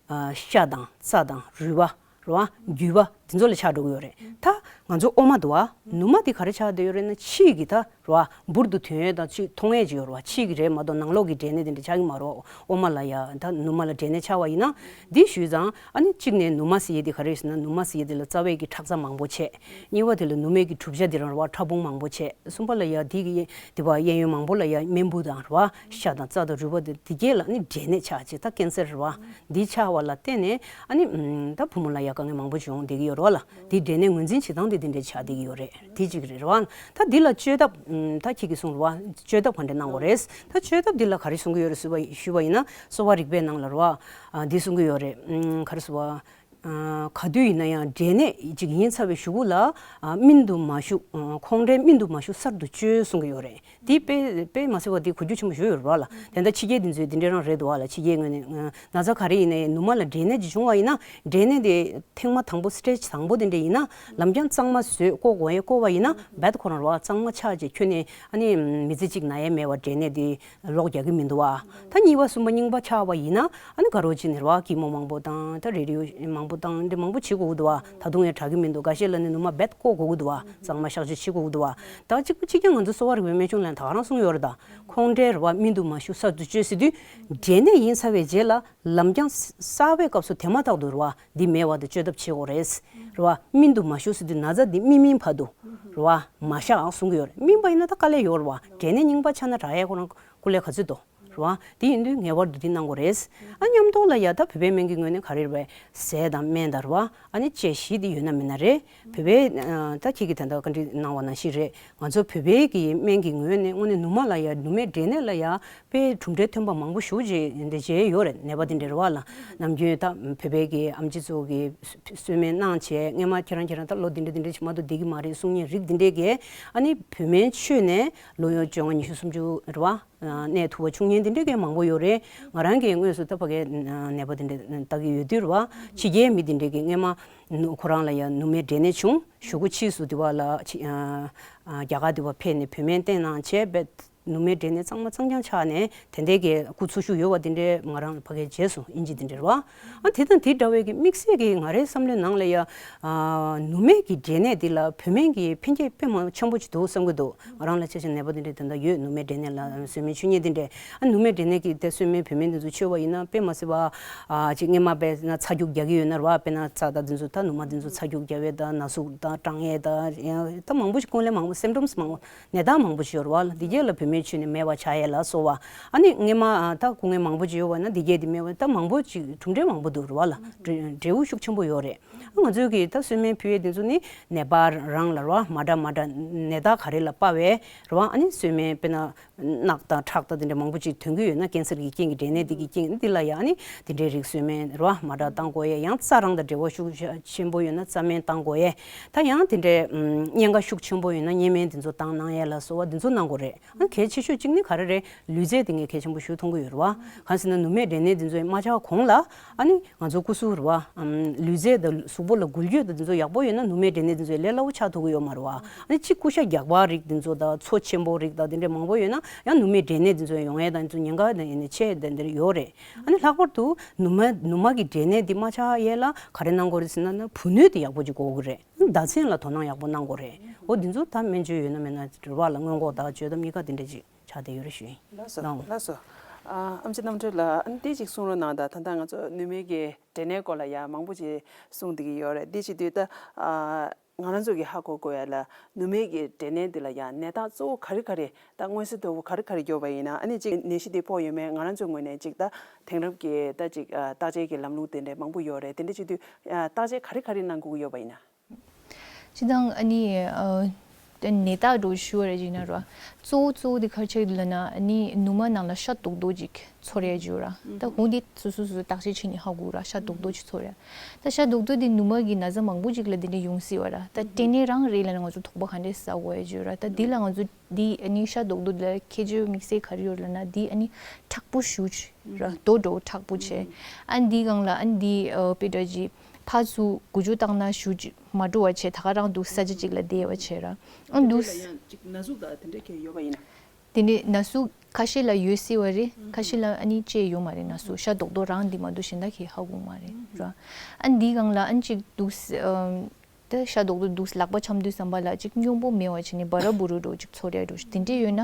ཨ་ཤ་དང་རྩ་དང་རུས་པ། རེད་བ། རྒྱུས་པ་འདི་ཚོ་ལ་ཆགས་འགྲོ་གི་ཡོད་རེད། ད་ང་ཚོ་ཨོ་མ་འདུག་བ། ནུ་མ་འདི་ག་རེ་ཆགས་བསྡད་ཡོད་རེད་ན། ཕྱིའི་གི་ད་རེད་བ། འབུར་དུ་ཐོན་ཡས་དང་ཅིག་མཐོང་ཡས་ཅིག་ཡོད་རེད་བ། ཕྱིའི་གི་རེད་མ་གཏོགས་ནང་ལོགས་ཀྱི་འབྲས་ནད་དེ་འདྲ་ཆགས་ཀྱི་མ་རེད་བ། ཨོ་མ་ལ་ཡ་ད་ནུ་མ་ལ་འབྲས་ནད་ཆགས་པ་ཡིན་ན། འདི་ཞུས་ཙང་ཨ་ནི་གཅིག་ནས་ནུ་མ་ཟེར་ཡས་འདི་ག་རེ་ཟེར་ན། ནུ་མ་ཟེར་ཡས་འདི་ལ་རྩ་བའི་གི་ཁྲག་རྩ་མང་པོ་བྱས། གཉིས་པ་དེ་ལ་ནུ་མའི་གི་གྲུབ་ཆ་འདི་རང་རེད་བ། ཕྲ་ཕུང་མང་པོ་བྱས། གསུམ་པ་ལ་ཡ་འདི་གི་དེ་བ་གཡས་གཡོན་མང་པོ་ལ་ཡ་རྨེན་བུ་དང་རེད་བ། ཤ་དང་རྩ་དང་རུས་པ་དེ་དེ་གས་ལ་ནི་འབྲས་ནད་ཆགས་བྱས། ད་ཀན་སར་རེད་བ། འདི་ཆགས་པ་ལ་བརྟེན་ནས་ཨ་ནི་ཨམ་ད་བུ་མོ་ལ་ཡ་དཀའ་ངལ་མང་པོ་བྱུང་བསྡད་ཀྱི་ཡོད་རེད་བ་ལ། འདི་འབྲས་ནད་ངོས་འཛིན་བྱེད་སྟངས་དེ་འདི་འདྲས་ཆགས་བསྡད་ཀྱི་ཡོད་རེད། དེ་གཅིག་རེད་བ། ད་འདི་ལ་བཅོས་ཐབས་ཨམ་ད་ཁྱེད་ཀྱིས་གསུངས་རེད་བ། བཅོས་ཐབས་ག་འདྲས་གནང་དགོས་རེད། ད་བཅོས་ཐབས་འདི་ལ་ག་རེ་གསུང་གི་ཡོད་རེད་ཟེར་བ་ཞུས་པ་ཡིན་ན། གསོ་བ་རིག་པའི་ནང་ལ་རེད་བ། ཨ་འདི་གསུང་གི་ཡོད་རེད། ཨམ་ག་རེ་ཟེར་བ། ཨ་ག་དུས་ཡིན་ན་ཡང་འབྲས་ནད་ཅིག་ཡིན་ཚར་བའི་གཞུག་གུ་ལ་ཨ་སྨིན་དུ་མ་ཞུགས། ཨ་ཁོང་འབྲས་སྨིན་དུ་མ་ཞུགས་གསར་དུ་བཅོས་གསུང་གི་ཡོད་རེད། འདི་དཔེ་དཔེ་མ་སྲིད་པ་འདི་གོ་རྒྱུ་ཆེན་པོ་ཞིག་ཡོད་རེད་བ་ལ། དེ་འདྲ་ཕྱི་རྒྱལ་འདི་ཚོས་འདི་འདྲ་རང་རེད་འདུག་བ་ལ། ཕྱི་རྒྱལ་ངོས་ནས་ཨ་ན་ཚ་ག་རེ་ཡིན་ན་ཡང་ནུ་མ་ལ་འབྲས་ནད་ཅིག་བྱུང་བ་ཡིན་ན། འབྲས་ནད་དེ་ཐེངས་མ་དང་པོ་སི་ཊེ་ཇི་དང་པོ་དེ་འདྲ་ཡིན་ན། ལམ་རྐྱང་གཙང་མ་བཟོས་བཀོག་དགོས་ཡས་བཀོག་པ་ཡིན་ན། རྦད་ཁོ་རང་རེད་བ། གཙང་མ་ཆགས་བྱས་ཁྱོན་ནས་ཨ་ནི་མི་ཚེ་གཅིག་ན་ཡས་མེད་པ་འབྲས་ནད་དེ་ལོག་རྒྱག་གི་མི་འདུག་བ། ད་གཉིས་པ་གསུམ་པ་རྙིང་པ་ཆགས་པ་ཡིན་ན། ཨ་ནི་དགའ་རོགས་ཅིག་ནས་རེད་བ། ཀི་མོ་མང་པོ་བཏང་། ད་རེ་ཌི་ཡོ་མང་པོ་བཏང་། འདི་མང་པོ་བྱེད་དགོས་ཀྱི་འདུག་བ། ད་དུང་ཡང་དྲག་གི་མི་འདུག། འགའ་ཤས་ལ་ནི་ནུ་མ་རྦད་བཀོག་དགོས་ཀྱི་འདུག་བ། གཙང་མ་གཤག་བཅོས་བྱེད་དགོས་ཀྱི་འདུག་བ། ད་གཅིག་པ་གཅིག་རྐྱང་ང་ཚོ་གསོ་བ་རིག་པའི་སྨན་གཞུང་ལ་ད་ག་རང་གསུངས་ཡོད་རེད་ད། ཁོང་འབྲས་རེད་བ། སྨིན་དུ་མ་ཞུགས་གསར་དུ་བཅོས་ཟེར་དུས། འབྲས་ནད་ཡིན་ཚར་བའི་རྗེས་ལ་ལམ་རྐྱང་གསར་པའི་སྐབས་སུ་དེ་མ་ཐག་ཏུ་རེད་བ། འདི་མེད་པ་དང་བཅོས་ཐབས་བྱེད་དགོས་རེད། རེད་བ། སྨིན་དུ་མ་ཞུགས་ཟེར་དུས་ན་ཚ་འདི་སྨིན་སྨིན་བར་དུ་རེད་བ། མ་གཤགས་གསུང་གི་ཡོད་རེད། སྨིན་པ་ཡིན་ན་ད་དཀའ་ལས་ཡོད་རེད་བ། འབྲས་ནད་རྙིང་པ་ཆགས་ན་དྲག་ཡས་ཁོ་རང་སྐུ་ལས་ག་ཚོད་འདུག། རེད་བ། དེ་ཡིན་དུས་ངེས་པར་དུ་འདི་གནང་དགོས་རེད། ཨ་མཉམ་དུ་ལ་ཡ་ད་བོད་པའི་སྨན་གྱི་ངོས་ནས་ག་རེ་རེད་པས། ཟས་དང་སྨན་དང་རེད་བ། ཨ་ནི་དཔྱད་གཞི་འདི་ཡོད་ན་མེད་ན་རེད། བོད་པའི་ཨ་ད་ཁྱེད་ཀྱིས་ད་ལྟ་བཀའ་འདྲི་གནང་བ་ནང་བཞིན་རེད། ང་ཚོ་བོད་པའི་གི་སྨན་གྱི་ངོས་ནས་དངོས་གནས་ནུ་མ་ལ་ཡ་ནུ་མའི་འབྲས་ནད་ལ་ཡ་དཔེ་གྲུབ་འབྲས་ཐོན་པ་མང་པོ་ཞེ་པོ་ཅིག་འདི་བྱས་ཡོད་རེད། ནད་པ་འདི་འདྲ་རེད་བ་ལ། ནམ་རྒྱུན་ད་བོད་པའི་གི་ཨེམ་ཆི་ཚོ་གི་གསོལ་སྨན་གནང་བྱས། སྔས་མ་ཁྱེད་རང་ཁྱེད་རང་ད་ལོ་འདི་འདྲ་འདི་འདྲ་ཞིག་མ་གཏོགས་བསྡད་ཀྱི་མ་རེད་གསུང་མཁན་རིགས་འདི་འདྲས་ཀྱིས་ཨ་ནི་བོད་སྨན་མཆོད་ནས་ལོ་ཡོངས་བཅོ་ལྔ་ཉི་ཤུ་སུམ་ཅུ་རེད་བ། གནས་ཐུབ་པ་བྱུང་མཁན་དེ་འདྲས་ཀྱི་མང་པོ་ཡོད་རེད། ང་རང་གིས་དངོས་སུ་ད་ཕ་གིའི་ནད་པ་དེ་འདྲས་ལྟ་གི་ཡོད་དུས་རེད་བ། ཕྱི་རྒྱལ་མི་དེ་འདྲས་ཀྱིས་སྔས་མ་ནུ་ཁོ་རང་ལ་ཡང་ནུ་མའི་འབྲས་ནད་བྱུང་། གཞུག་གུ་ཕྱིས་སུ་དེ་བ་ལ་ཕྱི་ཨ་ཨ་རྒྱ་གར་དེ་བ་ཕེབས་ནས་བོད་སྨན་བསྟེན་གནང་བྱས། རྦད་ ནུ་མའི་འབྲས་ནད་གཙང་མ་གཙང་རྐྱང་ཆགས་ནས་དེ་འདྲའི་གི་སྐུ་འཚོ་བཞུགས་ཡོད་པ་དེ་འདྲའི་ང་རང་ཕ་གིར་མཇལ་སོང་། དབྱིན་ཇི་དེ་འདྲ་རེད་བ། ཨ་དེ་དང་དེ་འདྲ་བའི་གི་དམིགས་བསལ་གྱི་ང་རའི་བསམ་བློའི་ནང་ལ་ཡ། ཨ་ནུ་མའི་གི་འབྲས་ནད་འདི་ལ་བོད་སྨན་གྱི་ཕན་སྐྱེད་དཔེ་མ་ཆེན་པོ་ཅིག་འདུག་བསམ་གྱི་འདུག་ང་རང་ལ་ཆེ་ཆེ་ནད་པ་དེ་འདྲ་དེ་འདྲ་ཡོད། ནུ་མའི་འབྲས་ནད་ལ་གསོལ་སྨན་མཆོད་མཁན་དེ་འདྲ། ཨ་ནུ་མའི་འབྲས་ནད་ཀྱི་དེ་གསོལ་སྨན་བོད་སྨན་དེ་ཚོ་མཆོད་པ་ཡིན་ན་དཔེ་མ་སྲིད་པ། ཨ་ཅིག་སྔས་མ་དཔེར་ན་ཚ་རྒྱུག་རྒྱག་གི་ཡོད་ན་རེད་བ། དཔེར་ན་རྩ་དང་དེ་ཚོ་ད་ནུ་མ་དེ་ཚོ་ཚ་རྒྱུག་རྒྱག་ཡས་དང་ན་ཟུག་དང་གྲང་ཡས་དང་ཡང་ད་མང་པོ་ཞིག་ཀུན་ལས་མང་པོ་སིམ་ཊོམ་སི་མང་པོ་ནད་རྟགས་མང་པོ་ཞིག་ཡོད་རེད་བ་ལ། འདི་གས་ལ་བོད་སྨན་མཆོད་ནས་མེད་པ་ཆགས་ཡས་ལ་སོགས་པ། ཨ་ནི་སྔས་མ་ཨ་ད་སྐུ་ངལ་མང་པོ་ཅིག་ཡོད་པ་ན་འདི་གས་དེ་མེད་པ་ད་མང་པོ་ཅིག་གྲུབ་འབྲས་མང་པོ་འདུག་རེད་བ་ལ། འབྲས་འབྲས་བུ་ཤུགས་ཆེན་པོ་ཡོད་རེད། ང་ཚོའི་གི་ད་གསོལ་སྨན་ཕུལ་ཡས་དེ་ཚོ་ནི་ནད་པ་རང་ལ་རེད་བ། མ་འདྲ་མ་འདྲ་ནད་རྟགས་ག་རེ་ལ་དཔག་པའི་རེད་བ། ཨ་ནི་གསོལ་སྨན་དཔེར་ན་རྣག་དང་ཁྲག་དང་དེ་འདྲ་མང་པོ་ཅིག་ཐོན་གྱི་ཡོད་ན་ཀན་སར་གྱི་རྐྱེན་གྱིས་འབྲས་ནད་དེ་གི་རྐྱེན་འདི་ལ་ཡང་ཨ་ནི་དེ་འདྲའི་རིགས་གསོལ་སྨན་རེད་བ། མ་འདྲ་བཏང་དགོས་ཡས། ཡང་རྩ་རང་དང་འབྲེལ་བ་ཤུགས་ཆེན་པོ་ཡོད་ན་རྩ་སྨན་བཏང་དགོས་ཡས། ད་ཡང་དེ་འདྲའི་ཨམ་གཉན་ཁ་ཤུགས་ཆེན་པོ་ཡོད་ན་གཉན་སྨན་དེ་ཚོ་བཏང་གནང་ཡས་ལ་སོགས་པ་དེ་ཚོ་གནང་དགོས་རེད། ཨ་གལ་ཆེ་ཤོས་གཅིག་ནི་ག་རེ་རེད། ལུས་རྩལ་དེ་ངས་གལ་ཆེན་པོ་ཞུ་མཐོང་གི་ཡོད་རེད་བ། གང་ཟེར་ན་ནུ་མའི་འབྲས་ནད་དེ་ཚོ་མ་ཆགས་གོང་ལ་ཨ་ནི་ང་ཚོ་སྐུ་གཟུགས་རེད་བ། ཨམ་ལུས་རྩལ་དང་གཟུགས་པོ་ལ་འགུལ་སྐྱོད་དང་དེ་ཚོ་ཡག་པོ་ཡོད་ན་ནུ་མའི་འབྲས་ནད་དེ་ཚོ་ལས་སླ་བོ་ཆགས་ཐུབ་ཀྱི་ཡོད་མ་རེད་བ། ཨ་ནི་གཅིག་སྐུ་ཤ་རྒྱགས་པ་རིགས་དེ་ཚོ་དང་མཚོ་ཆེན་པོ་རིགས་དང་དེ་འདྲ་མང་པོ་ཡོད་ན་ཡང་ནུ་མའི་འབྲས་ནད་དེ་ཚོ་ཡོང་ཡས་དང་དེ་ཚོ་ཉེན་ཁ་དེ་འདྲ་ཡོད་རེད། ཨ་ནི་ལྷག་པར་དུ་ནུ་མ་ནུ་མ་གི་འབྲས་ནད་འདི་མ་ཆགས་ཡས་ལ་ག་རེ་གནང་དགོས་རེད་ཟེར་ན་ན་བུ་སྣོད་དེ་ཡག་པོ་ཅིག་དགོས་ཀྱི་རེད། ཟླ་མཚན་ལ་དོ་སྣང་ཡག་པོ་གནང་དགོས་རེད། འོ་འདི་ཚོ་ད་སྨན་བཅོས་ཡོད་ན་མེད་ན་རེད་བ་ལ་སྔོན་འགོག་དང་བཅོས་ཐབས་གཉིས་ཀ་དེ་འདྲ་ཅིག་ཆགས་བསྡད་ཡོད་རེད་ཞུ་ཡིན། ལགས་སོ། ལགས་སོ། ཨ་ཨམ་ཆི་རྣམ་གྲོལ་ལགས། ཨ་ནི་དེ་ཅིག་གསུང་རོགས་གནང་དང་། ད་ལྟ་ང་ཚོ་ནུ་མའི་གི་འབྲས་ནད་སྐོར་ལ་ཡང་མང་པོ་ཅིག་གསུངས་བསྡད་ཀྱི་ཡོད་རེད། དེ་བྱེད་དུས་ད་ཨ་ང་རང་ཚོ་གི་ཧ་གོ་དགོས་ཡ་ལ་ནུ་མའི་གི་འབྲས་ནད་འདི་ལ་ཡང་ནད་རྟགས་གཙོ་བོ་ག་རེ་ག་རེ་ད་མངོན་གསལ་དོད་པོ་ག་རེ་ག་རེ་ཡོད་པ་ཡིན་ན། ཨ་ནི་ཅིག་ནད་གཞི་འདི་ཕོག་ཡོད་མེད་ང་རང་ཚོའི་ངོས་ནས་ཅིག་ད་དེང་རབས་ཀྱི་ད་ཅིག་ཨ་བརྟག་དཔྱད་ཀྱི་ལམ་ལུགས་དེ་འདྲ་མང་པོ་ཡོད་རེད། དེ་འདྲ་བྱེད་དུས་ཨ་བརྟག་དཔྱད་ག་རེ་ག་རེ་གནང་དགོས་ཀྱི་ཡོད་པ་ཡིན་ན། སྤྱིར་བཏང་ཨ་ནི་ཨ་ནད་རྟགས་འདྲ་ཞུ་བ་རེད་ཅིག་ན་ར། གཙོ་བོ་གཙོ་བོ་དེ་ག་རེ་ཆགས་ཀྱི་འདུག་ལབ་ན། ཨ་ནི་ནུ་མ་ནང་ལ་ཤ་རྡོག་རྡོག་ཅིག་ཚོར་ཡ་ཅིག་ཡོད་ར། ད་ཧུང་དེ་སོ་སོ་སོ་སོ་བརྟག་དཔྱད་བྱས་ནས་ཧ་གོ་ར། ཤ་རྡོག་རྡོག་ཅིག་ཚོར་ཡ། ད་ཤ་རྡོག་རྡོག་དེ་ནུ་མ་གི་ན་ཚ་མང་པོ་ཅིག་ལ་དེ་འདྲ་ཡོང་སྲིད་པ་ར། ད་སྐྲན་ནད་རང་རེད་ལབ་ན་ང་ཚོ་དོགས་པ་ག་འདྲས་ཟ་དགོས་ཡ་ཅིག་ཡོད་ར། ད་འདི་ལ་ང་ཚོ་འདི་ཨ་ནི་ཤ་རྡོག་རྡོག་ལ་ཁྱད་ཆོས་དམིགས་བསལ་ག་རེ་ཡོད་ལབ་ན། འདི་ཨ་ནི་མཁྲེགས་པོ་ཞེ་པོ་ཅིག་ར། རྡོ་འདྲ་བོ་མཁྲེགས་པོ་བྱས། ཨ་ནི་འདིའི་སྒང་ལ་ཨ་ནི་འདི་ཨ་དཔེ་འདྲ་ཅིག་ཕར་ཚུར་འགུལ་སྐྱོད་བཏང་ན་ཞེ་པོ་ཅིག་མ་འགྲོ་བ་བྱས། ད་ག་རང་འདུག་ས་ཆ་གཅིག་ལ་བསྡད་པ་བྱས་ར། ཨ་འདུག་ཡང་ཅིག་ན་ཟུག་དང་དེ་འདྲ་གས་ཡོད་པ་ཡིན་ན། དེ་འདྲའི་ན་ཟུག་ཁ་ཤས་ལ་ཡོད་སྲིད་པ་རེད། ཁ་ཤས་ལ་ཨ་ནི་ཅི་ཡང་ཡོད་མ་རེད། ན་ཟུག་ཤ་རྡོག་རྡོག་རང་འདི་མ་གཏོགས་གཞན་དག་གིས་ཧ་གོ་མ་རེད་ར། ཨ་ནི་འདིའི་སྒང་ལ་ཨ་ནི་ཅིག་འདུག་ས་ཨམ། ད་ཤ་རྡོག་རྡོག་འདུག་ལག་པ་འཆང་དུས་ཙམ་པ་ལ་ཅིག་སྙོམས་པོ་མེད་པ་བྱས་ནས་འབར་ར་འབུར་ར་འདྲ་བོ་ཅིག་ཚོར་ཡ་འདྲ་བོ་ཞིག་དེ་འདྲས་ཡོད་ན་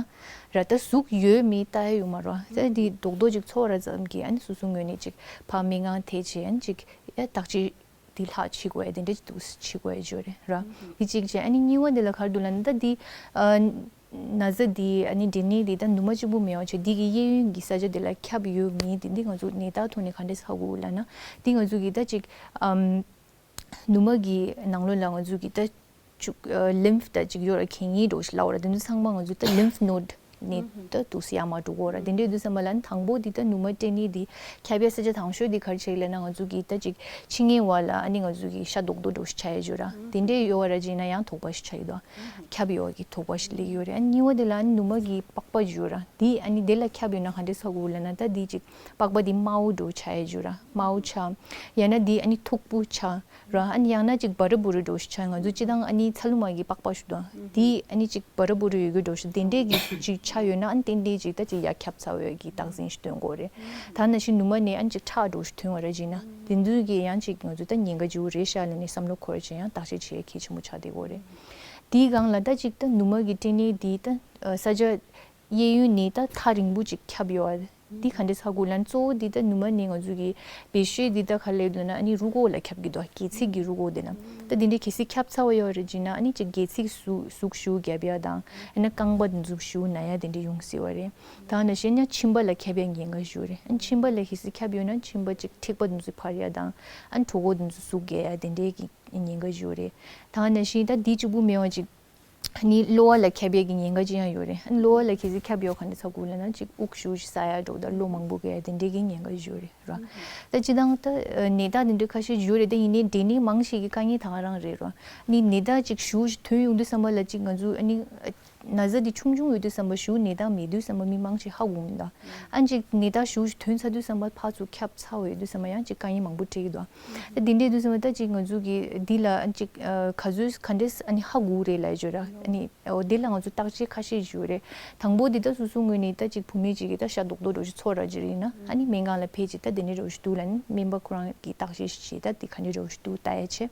ར། ད་ཟུག་ཡོད་མེད་ལྟ་ཡ་ཡོད་མ་རེད་བ། ད་འདི་རྡོག་རྡོག་ཅིག་ཚོར་བ་ཙམ་གྱིས་ཨ་ནི་སོ་སོའི་ངོས་ནས་ཅིག་ཕར་མིག་དབང་དེ་བྱས། ཨ་ནི་ཅིག་ཡ་བརྟག་དཔྱད་འདི་ལྷག་བྱེད་དགོས་ཡ་དེ་འདྲས་ཅིག་འདུག་བྱེད་དགོས་ཡ་ཅིག་ཡོད་རེད་ར། འདི་གཅིག་བྱས། ཨ་ནི་གཉིས་པ་དེ་ལ་ག་རེ་འདུག་ལབ་ན། ད་འདི་ཨ་ན་ཚ་འདི་ཨ་ནི་འབྲས་ནད་འདི་ད་ནུ་མ་གཅིག་པུ་མེད་པ་བྱས། འདི་གི་གཡས་གཡོན་གྱི་ས་ཆ་དེ་ལ་ཁྱབ་ཡོད་མེད་དེ་འདི་ང་ཚོ་ནད་རྟགས་ཐོག་ནས་ག་འདྲས་ཧ་གོ་ལབ་ན། འདི་ང་ཚོ་གི་ད་ཅིག་ཨམ། ནུ་མ་གི་ནང་ལོགས་ལ་ང་ཚོ་གི་ད་ཅིག་ཨ་ལིམཕ་ད་ཅིག་ཡོད་ར། གད་སྙིགས་འདྲ་བོ་ཞིག་ལབ་དགོས་ར། དེ་ཚོ་ཚང་མ་ང་ཚོ་ད་ལིམཕ་ནོད་ནས་ད་འདུག་སེ་ཡར་མར་འགྲོ་གི་ཡོད་ར། དེ་འདྲའི་དུས་ཙམ་པ་ལ་ཨ་ནི་དང་པོ་འདི་ད་ནུ་མ་སྐྲན་ནད་འདི་ཁྱབ་ཡ་ས་ཆ་དང་ཤོས་འདི་ག་རེ་ཆགས་ཀྱི་ལབ་ན། ང་ཚོ་གི་ད་ཅིག་ཕྱི་ངོས་བ་ལ་ཨ་ནི་ང་ཚོ་གི་ཤ་རྡོག་རྡོག་འདྲ་བོ་ཞིག་ཆགས་ཡ་ཅིག་ཡོད་ར། དེ་འདྲའི་ཡོད་པ་ར་ཅིག་ན་ཡང་དོགས་པ་ཞིག་ཆགས་ཀྱི་འདུག་ཁྱབ་ཡོད་པ་གི་དོགས་པ་ཞིག་སླེབས་ཀྱི་ཡོད་རེད། ཨ་ནི་གཉིས་པ་དེ་ལ་ཨ་ནི་ནུ་མ་གི་པགས་པ་ཅིག་ཡོད་ར། འདི་ཨ་ནི་དེ་ལ་ཁྱབ་ཡོད་ན་ག་འདྲས་ཧ་གོ་ལབ་ན། ད་འདི་ཅིག་པགས་པ་འདི་དམར་པོ་འདྲ་བོ་ཆགས་ཡ་ཅིག་ཡོད་ར། དམར་པོ་ཆགས། ཡང་ན་འདི་ཨ་ནི་མཐུག་པོ་ཆགས་ར། ཨ་ནི་ཡང་ན་ཅིག་འབར་ར་འབུར་ར་འདྲ་བོ་ཞིག་ཆགས། ང་ཚོ་སྤྱིར་བཏང་ཨ་ནི་ཚ་ལུ་མ་གི་པགས་པ་ཞིག་འདུག་ཨ། འདི་ཨ་ནི་ཅིག་འབར་ར་འབུར་ར་ཡོད་རྒྱུ་འདྲ་བོ་ཞིག་དེ་འདྲས་ཀྱི་ཅིག་ཆགས་ཡོད་ན། ཨ་ནི་ཏན་ཏན་ཅིག་ད་ཅིག་ཡར་ཁྱབ་ཚར་བའི་གི་རྟགས་མཚན་ཞིག་སྟོན་གྱི་ཡོད་རེད། ད་ནང་བཞིན་ནུ་མ་ནས་ཨ་ནི་ཅིག་ཁྲག་འདྲ་བོ་ཞིག་ཐོན་པ་ར་ཅིག་ན། དེ་ཚོ་གི་ཡང་ཅིག་ང་ཚོ་ད་ཉེན་ཁ་ཅིག་རེད་ཤག་ལབ་ནས་བསམ་བློ་འཁོར་བྱས་ཡང་བརྟག་དཔྱད་བྱེད་ཡ་གལ་ཆེན་པོ་ཆགས་བསྡད་ཀྱི་ཡོད་རེད། དེའི་སྒང་ལ་ད་ཅིག་ད་ནུ་མ་གི་སྐྲན་ནད་འདི་ད་ས་ཆ་གཡས་གཡོན་ནས་ད་ཐག་རིང་པོ་ཅིག་ཁྱབ་ཡོད་པ་འདི་ག་འདྲས་ཧ་གོ་ལབ་ན། གཙོ་བོ་འདི་ད་ནུ་མ་ནས་ང་ཚོ་གི་བེད་སྤྱོད་འདི་ད་ག་རེ་ལབ་ན། ཨ་ནི་རུས་ཁོག་ལ་ཁྱབ་ཀྱི་འདུག་སྒལ་ཚིགས་ཀྱི་རུས་ཁོག་དེ་ན། ད་དེ་འདྲའི་གལ་སྲིད་ཁྱབ་ཚར་བ་ཡོད་རེད་ཅིག་ན། ཨ་ནི་ཅིག་སྒལ་ཚིགས་ཟུག་ཟུག་ཞེ་པོ་རྒྱབ་ཡ་དང་། ཨ་ནི་རྐང་པ་འདི་ཚོ་ཞེ་པོ་ན་ཡ་དེ་འདྲ་ཡོང་སྲིད་པ་རེད། ད་ནང་བཞིན་ཡང་མཆིན་པ་ལ་ཁྱབ་ཡ་ཉེན་ཁ་ཞེ་པོ་རེད། ཨ་ནི་མཆིན་པ་ལ་གལ་སྲིད་ཁྱབ་ཡོད་ན་མཆིན་པ་ཅིག་མཁྲིས་པ་འདི་ཚོ་འཕར་ཡ་དང་། ཨ་ནི་གྲོད་ཁོག་འདི་ཚོ་ཟུག་རྒྱག་ཡ་དེ་འདྲའི་གི་ཉེན་ཁ་ཞེ་པོ་རེད། ད་ནང་བཞིན་ད་འདི་གཅིག་པུ་མེད་པ་ཅིག་ཨ་ནི་གློ་བ་ལ་ཁྱབ་ཡས་ཀྱི་ཉེན་ཁ་ཅི་ཡང་ཡོད་རེད། ཨ་ནི་གློ་བ་ལ་གལ་སྲིད་ཁྱབ་ཡོད་ག་འདྲ་ཚ་དགོས་ལབ་ན། ཅིག་དབུགས་ཞེ་པོ་ཅིག་ཟ་ཡ་འདྲ་བོ་དང་། གློ་མང་པོ་གས་ཡ་དེ་འདྲའི་གི་ཉེན་ཁ་ཡོད་རེད་ར། ད་སྤྱིར་བཏང་ད་ནད་རྟགས་དེ་འདྲ་ཁ་ཤས་ཡོད་རེད། ད་ཡིན་ནའི་འབྲས་ནད་མང་ཆེ་གི་དཀའ་ངལ་ད་ག་རང་རེད་ར། ཨ་ནི་ནད་རྟགས་ཅིག་ཞེ་པོ་ཅིག་ཐོན་ཡོང་དུས་ཙམ་པ་ལ་ཅིག་ང་ཚོ་ཨ་ནི་ ན་ཚ་འདི་ཆུང་ཆུང་ཡོད་དུས་ཙམ་པ་ཞུ་ནད་རྟགས་མེད་དུས་ཙམ་པ་མི་མང་ཆེ་ཧ་གོ་མི་འདུག་ཨ་ནི་ཅིག་ནད་རྟགས་ཞུ་ཐོན་ཚར་དུས་ཙམ་པ་ཕར་ཚུར་ཁྱབ་ཚར་བ་ཡོད་དུས་ཙམ་པ་ཡང་ཅིག་དཀའ་ངལ་མང་པོ་འཕྲད་ཀྱི་འདུག་ད་དེ་འདྲའི་དུས་ཙམ་པ་ད་ཅིག་ང་ཚོ་གི་འདི་ལ་ཨ་ནི་ཅིག་ཨ་ག་ཚོད་ག་འདྲས་ཨ་ནི་ཧ་གོ་རེད་ལབ་ཡོད་ར། ཨ་ནི་འོ་དེ་ལ་ང་ཚོ་བརྟག་དཔྱད་ཁ་ཤས་ཞུ་རེད། དང་པོ་འདི་ད་སོ་སོ་ངོས་ནས་ད་ཅིག་བུད་མེད་ཅིག་གིས་ད་ཤ་རྡོག་རྡོག་འདྲ་ཞིག་ཚོར་ར་ཅིག་རེད་ན་ཨ་ནི་སྨན་ཁང་ལ་ཕེབས་ཅིག་ད་དེ་འདྲའི་འདྲ་ཞིག་འདུག་ལབ་ནི་སྨན་པ་ཁོ་རང་གིས་བརྟག་དཔྱད་ཞིག་བྱེད་ད་དེ་ག་འདྲའི་འདྲ་ཞིག་འདུག་ལྟ་ཡ་བྱེད།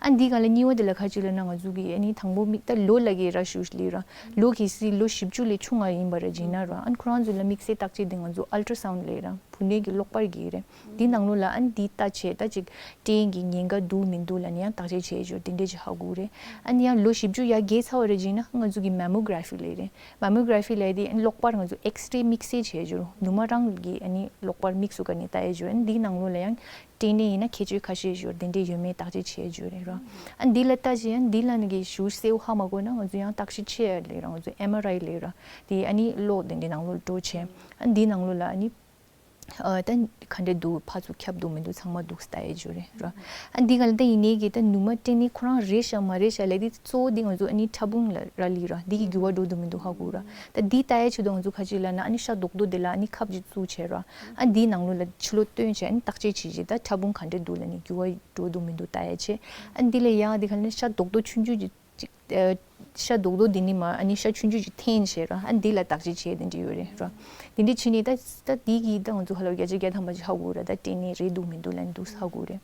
ཨ་འདི་ག་ལ་གཉིས་པ་དེ་ལ་ག་ཅིག་ལབ་ན་ང་ཚོ་གི་ཨ་ནི་དང་པོ་མིག་ད་ལོ་ལ་གི་ར་ཞུ་ལི་ར། ལོ་གི་སི་ལོ་བཞི་བཅུ་ལས་ཆུང་ང་ཡིན་པ་ར་ཅིག་ན་ར་ཨ་ནི་ཁོ་རང་ཚོ་ལ་དམིགས་བསལ་བརྟག་དཔྱད་དེ་ང་ཚོ་ཨལ་ཊ་སའུན་ལབ་ར་བུད་མེད་ཀྱི་གློག་པར་གྱི་རེད། འདི་ནང་ལོགས་ལ་ཨ་ནི་འདི་ལྟ་བྱས་ད་ཅིག་སྐྲན་གྱི་ཉེན་ཁ་འདུག་མི་འདུག་ལབ་ནི་ཡང་བརྟག་དཔྱད་བྱས་ཡོད་དེ་འདྲས་ཅིག་ཧ་གོ་རེད། ཨ་ནི་ཡང་ལོ་བཞི་བཅུ་ཡར་རྒས་ཚར་བ་རེད་ཅིག་ན་ང་ཚོ་གི་མེ་མོ་གྷ་ར་ཕི་ལབ་རེད། མེ་མོ་གྷ་ར་ཕི་ལབ་དེ་ཨ་ནི་གློག་པར་ང་ཚོ་ཨེགས་རེ་དམིགས་བསལ་བྱས་ཡོད་ནུ་མ་རང་གི་ཨ་ནི་གློག་པར་དམིགས་སུ་བཀར་ནས་ལྟ་ཡས་ཡོད། ཨ་ནི་འདིའི་ནང་ལོགས་ལ་ཡང་སྐྲན་ནད་ཡིན་ན་ཁྱད་ཆོས་ཁ་ཤས་ཡོད་དེ་འདྲས་ཡོད་མེད་བརྟག་དཔྱད་བྱས་ཡོད་རེད་ར། ཨ་ནི་འདི་ལ་ལྟ་བྱས་ཨ་ནི་འདི་ལ་ནི་གི་ཞུ་གསལ་བོ་ཧ་མ་གོ་ན་ང་ཚོ་ཡང་བརྟག་དཔྱད་བྱས་ཡ་ལས་ར་ང་ཚོ་ཨེམ་ཨར་ཨའི་ལས་ར། དེ་ཨ་ནི་གློག་དེ་འདྲས་ནང་ལོགས་འགྲོ་བྱས་ཨ་ནི་འདིའི་ནང་ལོགས་ལ་ཨ་ནི། ཨ་ད་ག་འདྲས་འདུག་ཕར་ཚུར་ཁྱབ་འདུག་མི་འདུག་ཚང་མ་འདུག་ལྟ་ཡས་ཡོད་རེད་ར། ཨ་འདི་ག་ལ་ད་ཡིན་ནའི་གི་ད་ནུ་མ་སྐྲན་ནད་ཁོ་རང་རེད་ཤག་མ་རེད་ཤག་ལབ་དེ་གཙོ་བོ་འདི་ང་ཚོ་ཨ་ནི་ཕྲ་ཕུང་ལ་རག་ལས་ར་འདི་གི་འགྱུར་བ་འགྲོ་འདུག་མི་འདུག་ཧ་གོ་ར། ད་འདི་ལྟ་ཡས་ཆེད་དུ་ང་ཚོ་ག་ཅིག་ལབ་ན་ཨ་ནི་ཤ་རྡོག་རྡོག་དེ་ལ་ཨ་ནི་ཁབ་ཅིག་བཙུགས་བྱས་ར། ཨ་འདིའི་ནང་ལོགས་ལ་ཕྱི་ལོགས་བཏོན་བྱས་ཨ་ནི་བརྟག་དཔྱད་བྱེད་བྱེད་ད་ཕྲ་ཕུང་ག་འདྲས་འདུག་ལབ་ནི་འགྱུར་བ་འགྲོ་འདུག་མི་འདུག་ལྟ་ཡས་ཆེད། ཨ་འདི་ལ་ཡང་འདི་ག་ལ་ཤ་རྡོག་རྡོག་ཆུང་ཆུང་ཅིག་ཅིག་ཨ་ཤ་རྡོག་རྡོག་འདི་ནི་མ་ཨ་ནི་ཤ་ཆུང་ཆུང་ཅིག་འཐེན་བྱས་ར་ཨ་འདི་ལ་བརྟག་དཔྱད་བྱས་དེ་འདྲ་ཡོད་རེད་ར། དེ་འདྲ་བྱས་ནས་ད་ད་འདི་གི་ད་ང་ཚོ་ཧ་ལོ་བརྒྱ་ཆ་བརྒྱ་ཐམ་པ་ཅིག་ཧ་གོ་ར་ད་སྐྲན་ནད་རེད་འདུག་མི་འདུག་ལབ་ནི་འདུག་ཧ་གོ་རེད།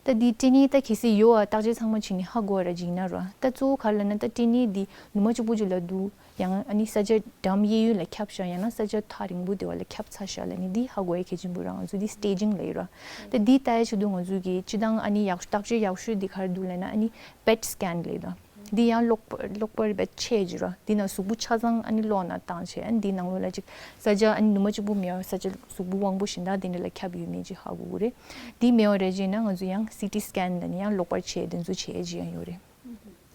ད་འདི་སྐྲན་ནད་ད་གལ་སྲིད་ཡོད་ཨ་བརྟག་དཔྱད་ཚང་མ་བྱས་ནས་ཧ་གོ་བ་ར་ཅིག་ན་ར་ད་གཙོ་བོ་ག་ལབ་ན་ད་སྐྲན་ནད་འདི་ནུ་མ་གཅིག་པུ་ཅིག་ལ་འདུག་ཡང་ཨ་ནི་ས་ཆ་འགྲམ་གཡས་གཡོན་ལ་ཁྱབ་ཤག་ཡང་ན་ས་ཆ་ཐག་རིང་པོ་དེ་བ་ལ་ཁྱབ་ཚར་ཤག་ལབ་ནི་འདི་ཧ་གོ་ཡ་གལ་ཆེན་པོ་ར་ང་ཚོ་འདི་སི་ཊེ་ཇིང་ལབ་ཡོད་ར། ད་འདི་ལྟ་ཡ་ཆེད་དུ་ང་ཚོ་གི་སྤྱི་བཏང་ཨ་ནི་ཡག་ཤོས་བརྟག་དཔྱད་ཡག་ཤོས་འདི་ག་རེ་འདུག་ལབ་ན་ཨ་ནི་པེཊ་སི་ཀེན་ལབ་ཡོད་ར། འདི་ཡང་གློག་པ་གློག་པར་བེད་ཆེ་ཅིག་ར། འདི་ན་གཟུགས་པོ་ཆ་ཚང་ཨ་ནི་གློག་ནང་བཏང་བྱས་ཨ་ནི་འདི་ནང་ལོགས་ལ་ཅིག་ས་ཆ་ཨ་ནི་ནུ་མ་གཅིག་པུ་མེད་པར་ས་ཆ་གཟུགས་པོ་དབང་པོ་གཞན་དག་དེ་འདྲ་ལ་ཁྱབ་ཡོད་མེད་ཅིག་ཧ་གོ་གི་རེད། འདི་མེད་པ་རེད་ཅེ་ན་ང་ཚོ་ཡང་སི་ཊི་སི་ཀེན་ལབ་ནི་ཡང་གློག་པར་ཆེ་དེ་ཚོ་བྱས་ཅིག་ཡང་ཡོད་རེད།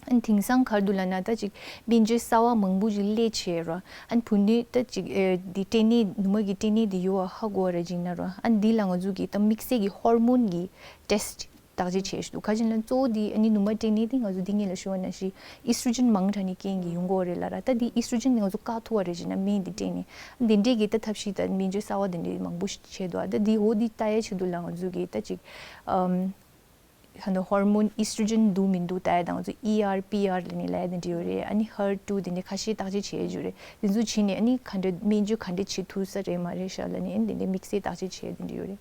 ཨ་ནི་དེང་སང་ག་རེ་འདུག་ལབ་ན་ད་ཅིག་སྨན་བཅོས་གསར་བ་མང་པོ་ཅིག་སླེབས་བྱས་ར། ཨ་ནི་བུ་ནུས་ད་ཅིག་ཨེ་འདི་སྐྲན་ནད་ནུ་མ་གི་སྐྲན་ནད་འདི་ཡོད་པ་ཧ་གོ་བ་རེད་ཅིག་ན་ར། ཨ་ནི་འདི་ལ་ང་ཚོ་གི་ད་དམིགས་བསལ་གྱི་ཧོར་མོན་གྱི་ཊེ་སི་ཊི་བརྟག་དཔྱད་བྱས་ཤི་འདུག་ག་ཅིག་ལ་གཙོ་བོ་འདི་ཨ་ནི་ནུ་མ་སྐྲན་ནད་འདི་ང་ཚོ་འདི་སྔོན་ལ་ཞུ་བ་ནང་བཞིན་ཨི་སི་ཊྲོ་ཇེན་མང་དྲགས་ནས་རྐྱེན་གྱིས་ཡོང་གི་ཡོད་རེད་ལབ་ར། ད་འདི་ཨི་སི་ཊྲོ་ཇེན་འདི་ང་ཚོ་བཀག་ཐུབ་པ་རེད་ཅིག་ན་སྨན་འདི་སྤྲད་ནས་འདི་འདྲས་ཀྱི་ད་ཐབས་ཤེས་ད་སྨན་བཅོས་གསར་བ་འདི་འདྲས་མང་པོ་ཞིག་བྱས་འདུག་ད་འདི་འོ་འདི་ལྟ་ཡའི་ཆེད་དུ་ལ་ང་ཚོ་གི་ད་ཅིག་ཨམ། ཧ་ནོ་ཧོར་མོན་ཨི་སི་ཊྲོ་ཇེན་འདུག་མི་འདུག་ལྟ་ཡ་དང་ང་ཚོ་ཨི་ཨར་པི་ཨར་ལབ་ནས་ལབ་ཡ་དེ་འདྲ་ཡོད་རེད། ཨ་ནི་ཧར་ཊུ་དེ་འདྲ་ཁ་ཤས་བརྟག་དཔྱད་བྱེད་ཡ་ཡོད་རེད། དེ་ཚོ་བྱས་ནས་ཨ་ནི་ག་འདྲ་སྨན་བཅོས་ག་འདྲ་བྱེད་ཐུབ་ས་རེད་མ་རེད་ཤག་ལབ་ནས་ཨ་ནི་དེ་འདྲ་དམིགས་བསལ་བརྟག་དཔྱད་བྱེད་ཡ་དེ་འདྲ་ཡོད་རེད།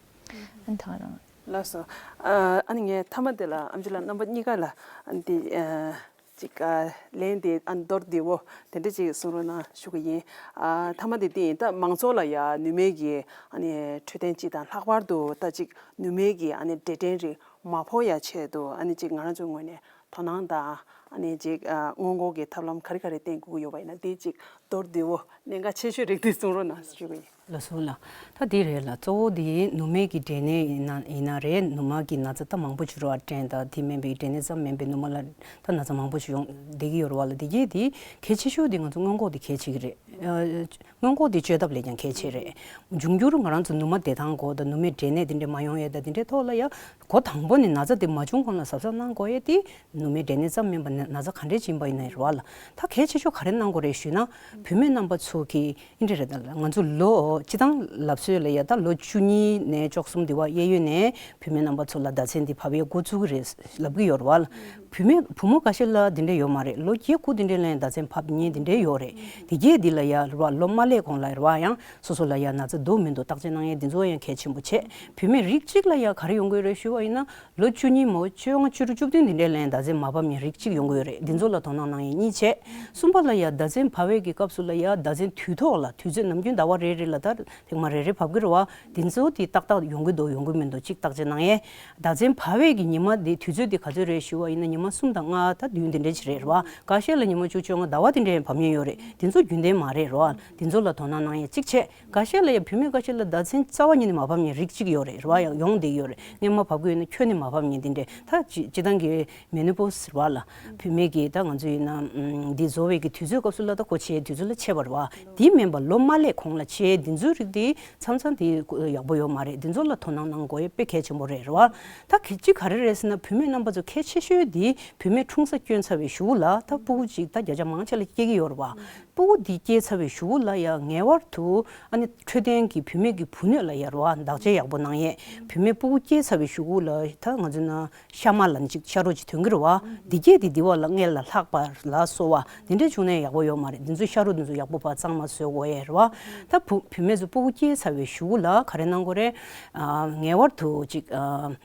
ཨ་ནི་ད་རང་། ལགས་སོ། ཨ་ནི་ངས་མཐའ་མ་དེ་ལ་ཨམ་ཆི་ལགས་རྣམ་པ་གཉིས་ཀ་ལ་ཨ་ནི་དེ་ཨ་ཅིག་ཨ་ལན་དེ་ཨ་ནི་མདོར་བསྡུས་པོ་དེ་འདྲ་ཅིག་གསུང་རོགས་གནང་ཞུ་གི་ཡིན། ཨ་མཐའ་མ་དེ་དེ་ཡིན། ད་མང་ཚོགས་ལ་ཡ་ནུ་མའི་གི་ཨ་ནི་འཕྲོད་བསྟེན་སྤྱི་དང་ལྷག་པར་དུ་ད་ཅིག་ནུ་མའི་གི་ཨ་ནི་འབྲས་སྐྲན་རིགས་མ་ཕོག་ཡ་ཆེད་དུ་ཨ་ནི་ཅིག་ང་རང་ཚོའི་ངོས་ནས་དོ་སྣང་དང་ཨ་ནི་ཅིག་ཨ་སྔོན་འགོག་གི་ཐབས་ལམ་ག་རེ་ག་རེ་བསྟེན་དགོས་ཀྱི་ཡོད་པ་ཡིན་ན་དེ་ཅིག་མདོར་བསྡུས་པོ་གནད་འགག་ཆེ་ཤོས་རིགས་དེ་གསུང་རོགས་གནང་ཞུ་གི་ཡིན། ལགས་སོ་ལགས། ད་དེ་རེད་ལ་གཙོ་བོ་དེ་ནུ་མའི་གི་འབྲས་ནད་ཡིན་ན་ཡིན་ན་རེད། ནུ་མ་གི་ན་ཚ་ད་མང་པོ་ཞིག་རེད་བ། སྐྲན་དང་དེ་མིན་པའི་འབྲས་ནད་ཙམ་མིན་པའི་ནུ་མ་ལ་ད་ན་ཚ་མང་པོ་ཞིག་ཡོང་བསྡད་ཀྱི་ཡོད་རེད་བ་ལ། དེ་གྱད་དེ་གལ་ཆེ་ཤོས་དེ་ང་ཚོ་སྔོན་འགོག་དེ་གལ་ཆེ་གི་རེད། ཨ་སྔོན་འགོག་དེ་བཅོས་ཐབས་ལས་ཀྱང་གལ་ཆེ་རེད། འབྱུང་འགྱུར་ང་རང་ཚོ་ནུ་མ་བདེ་ཐང་སྐོར་དང་ནུ་མའི་འབྲས་ནད་དེ་འདྲ་མ་ཡོང་ཡས་དང་དེ་འདྲའི་ཐོག་ལ་ཡ་འགོ་དང་པོ་ནས་ན་ཚ་དེ་མ་བྱུང་གོང་ལ་གཟབ་གཟབ་གནང་དགོས་ཡས་དེ་ནུ་མའི་འབྲས་ནད་ཙམ་མིན་པ་ནས་ན་ཚ་ག་འདྲས་ཅིག་ཡིན་པ་ཡིན་ན་རེད་བ་ལ། ད་གལ་ཆེ་ཤོས་ག་རེ་གནང་དགོས་རེད་ཞུས་ན། བུད་མེད་རྣམ་པ་ཚོ་གི་ཨིན་དྲི་རེད་ད་ལ་ང་ཚོ་ལོ་སྤྱི་བཏང་ལབ་སྲོལ་ལ་ཡ་ད་ལོ་བཅུ་གཉིས་ནས་བཅུ་གསུམ་དེ་བ་གཡས་གཡོན་ནས་བུད་མེད་རྣམ་པ་ཚོ་ལ་ཟླ་མཚན་དེ་བབས་ཡས་འགོ་བཙུགས་ཀྱི་རེད་ལབ་ཀྱི་ཡོད་རེད་བ་ལ། བུད་མེད་བུ་མོ་འགའ་ཤས་ལ་དེ་འདྲ་ཡོད་མ་རེད། ལོ་བརྒྱད་དགུ་དེ་འདྲའི་ལན་ཟླ་མཚན་བབས་མཁན་དེ་འདྲའི་ཡོད་རེད། དེ་གྱད་དེ་ལ་ཡ་རེད་བ་ལོ་མ་སླེབས་གོང་ལ་རེད་བ་ཡང་སོ་སོ་ལ་ཡ་ན་ཚ་འདུག་མི་འདུག་བརྟག་དཔྱད་གནང་ཡས་དེ་ཚོ་ཡང་གལ་ཆེན་པོ་བྱས། བུད་མེད་རིགས་གཅིག་ལ་ཡ་ག་རེ་ཡོང་གི་ཡོད་རེད་ཞུ་བ་ཡིན་ན། ལོ་བཅུ་གཉིས་མོ་བཅོ་ལྔ་བཅུ་དྲུག་བཅུ་བདུན་དེ་འདྲའི་ལན་ཟླ་མཚན་མ་བབས་མཁན་རིགས་གཅིག་ཡོང་གི་ཡོད་རེད། འདི་ཚོ་ལ་དོ་སྣང་གནང་ཡས་གཉིས་བྱས། གསུམ་པ་ལ་ཡ་ཟླ་མཚན་བབས་པའི་གི་སྐབས་སུ་ལ་ཡ་ཟླ་མཚན་དུས་ཐོག་ལ་དུས་ཚོད་ནམ་རྒྱུན་ཟླ་བ་རེ་རེ་ལ་ད་ཐེངས་མ་རེ་རེ་བབས་ཀྱི་རེད་བ། འདི་ཚོ་དེ་ཏག་ཏག་ཡོང་གི་འདུག་ཡོང་གི་མི་འདུག་གཅིག་བརྟག་དཔྱད་གནང་ཡས། ཟླ་མཚན་བབས་པའི་གི་ཉི་མ་དེ་དུས་ཚོད་དེ་ག་ཚོད་རེད་ཞུ་བ་ཡིན་ན་ཉི་མ་གསུམ་དང་ལྔ་དང་བདུན་དེ་འདྲ་ཅིག་རེད་རེད་བ། འགའ་ཤས་ལ་ཉི་མ་བཅུ་བཅོ་ལྔ་ཟླ་བ་དེ་འདྲའི་བབས་མཁན་ཡོད་རེད། འདི་ཚོ་རྒྱུན་ལྡན་མ་རེད་རེད་བ། འདི་ཚོ་ལ་དོ་སྣང་གནང་ཡས་གཅིག་བྱས། འགའ་ཤས་ལ་ཡང་བུད་མེད་འགའ་ཤས་ལ་ཟླ་མཚན་རྩ་བ་ཉིད་ནས་མ་བབས་མཁན་རིགས་གཅིག་ཡོད་རེད། རེད་བ། ཡང་ཡོང་བསྡད་ཡོད་རེད། སྔོན་མ་བབས་ཀྱི་ཡོད་ན་ཁྱོན་ནས་མ་བབས་མཁན་དེ་འདྲས་ད་སྤྱི་སྤྱི་བཏང་གི་མེ་ནོ་པོ་སི་ཟེར་བ་ལ་བུད་མེད་ཀྱི་ད་ང་ཚོ་ཡིན་ན་འདི་བཟོ་བའི་གི་དུས་ཚོད་སྐབས་སུ་ལ་ད་ཁོ་བྱས་དུས་ཚོད་ལ་བྱས་པ་རེད་བ། དེ་མིན་པ་ལོ་མ་སླེབས་གོང་ལ་བྱས་འདི་ཚོའི་རིགས་དེ་མཚམས་མཚམས་དེ་ཡག་པོ་ཡོད་མ་རེད། འདི་ཚོ་ལ་དོ་སྣང་གནང་དགོས་ཡ་དཔེ་གལ་ཆེན་པོ་རེད། རེད་བ། ད་གི་གཅིག་ག་རེ་རེད་ཟེར་ན་བུད་མེད་རྣམ་པ་ཚོ་གལ་ཆེ་ཤོས་དེ་བུད་མེད་འཁྲུངས་ས་བསྐྱོན་ཚར་བའི་གཞུག་ལ་ད་ཕྲུ་གུ་གཅིག་ད་བརྒྱ་ཆ་མང་ཆེ་ལ་སྐྱེ་གི་ཡོད་རེད་བ། སྤུ་གུ་འདི་སྐྱེས་ཚར་བའི་གཞུག་གུ་ལ་ཡང་ངེས་པར་དུ་ཨ་ནི་འཕྲོད་བསྟེན་གྱི་བུད་མེད་ཀྱི་བུ་སྣོད་ལ་ཡར་བ་བདག་གཅེས་ཡག་པོ་གནང་ཡས། བུད་མེད་སྤུ་གུ་སྐྱེས་ཚར་བའི་གཞུག་གུ་ལ་ད་ང་ཚོ་ན་ཤ་མ་ལ་ནི་ཅིག་ཤ་རོ་ཅིག་ཐོན་གྱི་རེད་བ། འདི་སྐྱེས་དེ་འདི་བ་ལ་སྔས་ལ་ལྷག་པ་ལ་སོ་བ་འདི་འདྲས་བྱུང་ན་ཡག་པོ་ཡོད་མ་རེད། འདི་ཚོའི་ཤ་རོ་འདི་ཚོ་ཡག་པོ་ཕར་གཙང་མ་བཟོ་དགོས་ཡས་རེད་བ། ད་བུ་བུད་མེད་ཚོ་སྤུ་གུ་སྐྱེས་ཚར་བའི་གཞུག་གུ་ལ་ག་རེ་གནང་དགོས་རེད། ཨ་ངེས་པར་དུ་ཅིག་ཨ།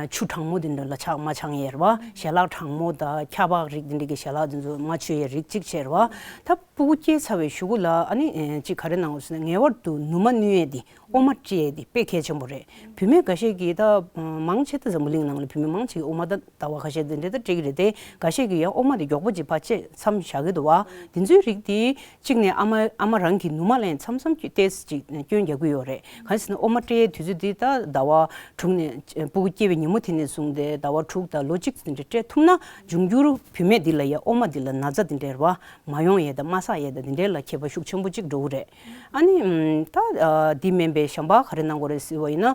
ཆུ་གྲང་མོ་དེ་འདྲ་ལ་ཆགས་མ་ཆང་ཡས་རེད་བ། ཞལ་ལག་གྲང་མོ་དང་ཁྱབ་པག་རིགས་དེ་འདྲ་གི་ཞལ་ལག་དེ་ཚོ་མ་མཆོད་ཡས་རིགས་གཅིག་བྱས་རེད་བ། ད་སྤུ་གུ་སྐྱེས་ཚར་བའི་གཞུག་གུ་ལ་ཨ་ནི་ཅིག་ག་རེ་གནང་དགོས་ཟེར་ན་ངེས་པར་དུ་ནུ་མ་བསྣུན་ཡས་དེ་ཨོ་མ་སྤྲད་ཡས་དེ་དཔེ་གལ་ཆེན་པོ་རེད། བུད་མེད་འགའ་ཤས་ཀྱིས་ད་མང་ཆེ་ད་འཛམ་བུ་གླིང་ནང་ལ་བུད་མེད་མང་ཆེ་གིས་ཨོ་མ་ད་ཟླ་བ་ཁ་ཤས་དེ་འདྲ་ད་སྤྲད་ཀྱི་རེད་དེ། འགའ་ཤས་ཀྱིས་ཡང་ཨོ་མ་དེ་མགྱོགས་པོ་ཅིག་ཕར་བཅད་མཚམས་བཞག་གི་འདུག་བ། དེ་ཚོའི་རིགས་དེ། གཅིག་ནས་ཨ་མ་ཨ་མ་རང་གི་ནུ་མ་ལ་ཡང་མཚམས་མཚམས་ཀྱི་ཏོག་ཙམ་ཅིག་སྐྱོན་རྒྱག་གི་ཡོད་རེད། གང་ཡིན་ཟེར་ན་ཨོ་མ་སྤྲད་ཡས་དུས་ཚོད་འདི་ད་ཟླ་བ་དྲུག་ནས་སྤུ་གུ་སྐྱེས་པའི་ཉིན་མོ་དེ་ནས་བཟུང་སྟེ་ཟླ་བ་དྲུག་དང་ལོ་གཅིག་ཙམ་འདྲ་སྤྲད་ཐུབ་ན་འབྱུང་འགྱུར་བུད་མེད་འདི་ལ་ཡང་ཨོ་མ་འདི་ལ་ན་ཚ་འདི་འདྲ་རེད་བ། མ་ཡོང་ཡས་དང་མ་བསགས་ཡས་དང་འདི་འདྲ་ལ་ཁྱད་པར་ཤུགས་ཆེན་པོ་ཅིག་འགྲོ་གི་རེད། ཨ་ནི་ད་འདི་མིན་པའི་གཞན་པ་ག་རེ་གནང་དགོས་རེད་ཟེར་བ་ཡིན་ན།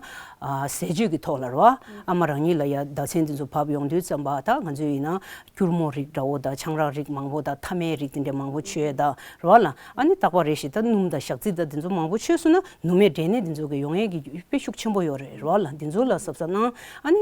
ཟས་སྤྱོད་ཀྱི་ཐོག་ལ་རེད་བ། ཨ་མ་རང་ཉིད་ལ་ཡང་ཟླ་མཚན་འདི་ཚོ་བབས་ཡོང་དུས་ཙམ་པ་ད་ང་ཚོས་ཡིན་ན། སྐྱུར་མོ་རིགས་འདྲ་བོ་དང་ཆང་རག་རིགས་མང་པོ་དང་ཐ་མའི་རིགས་དེ་འདྲ་མང་པོ་མཆོད་ཡས་དང་རེད་བ་ལ། ཨ་ནི་རྟག་པར་རེ་ཞིག་ད་སྣུམ་དང་ཞག་རྩི་དང་དེ་ཚོ་མང་པོ་མཆོད་སོང་ན་ནུ་མའི་འབྲས་ནད་དེ་ཚོ་གི་ཡོང་ཡས་ཀྱི་དཔེ་ཤུགས་ཆེན་པོ་ཡོད་རེད་རེད་བ་ལ། དེ་ཚོ་ལ་གཟབ་གཟབ་གནང་། ཨ་ནི་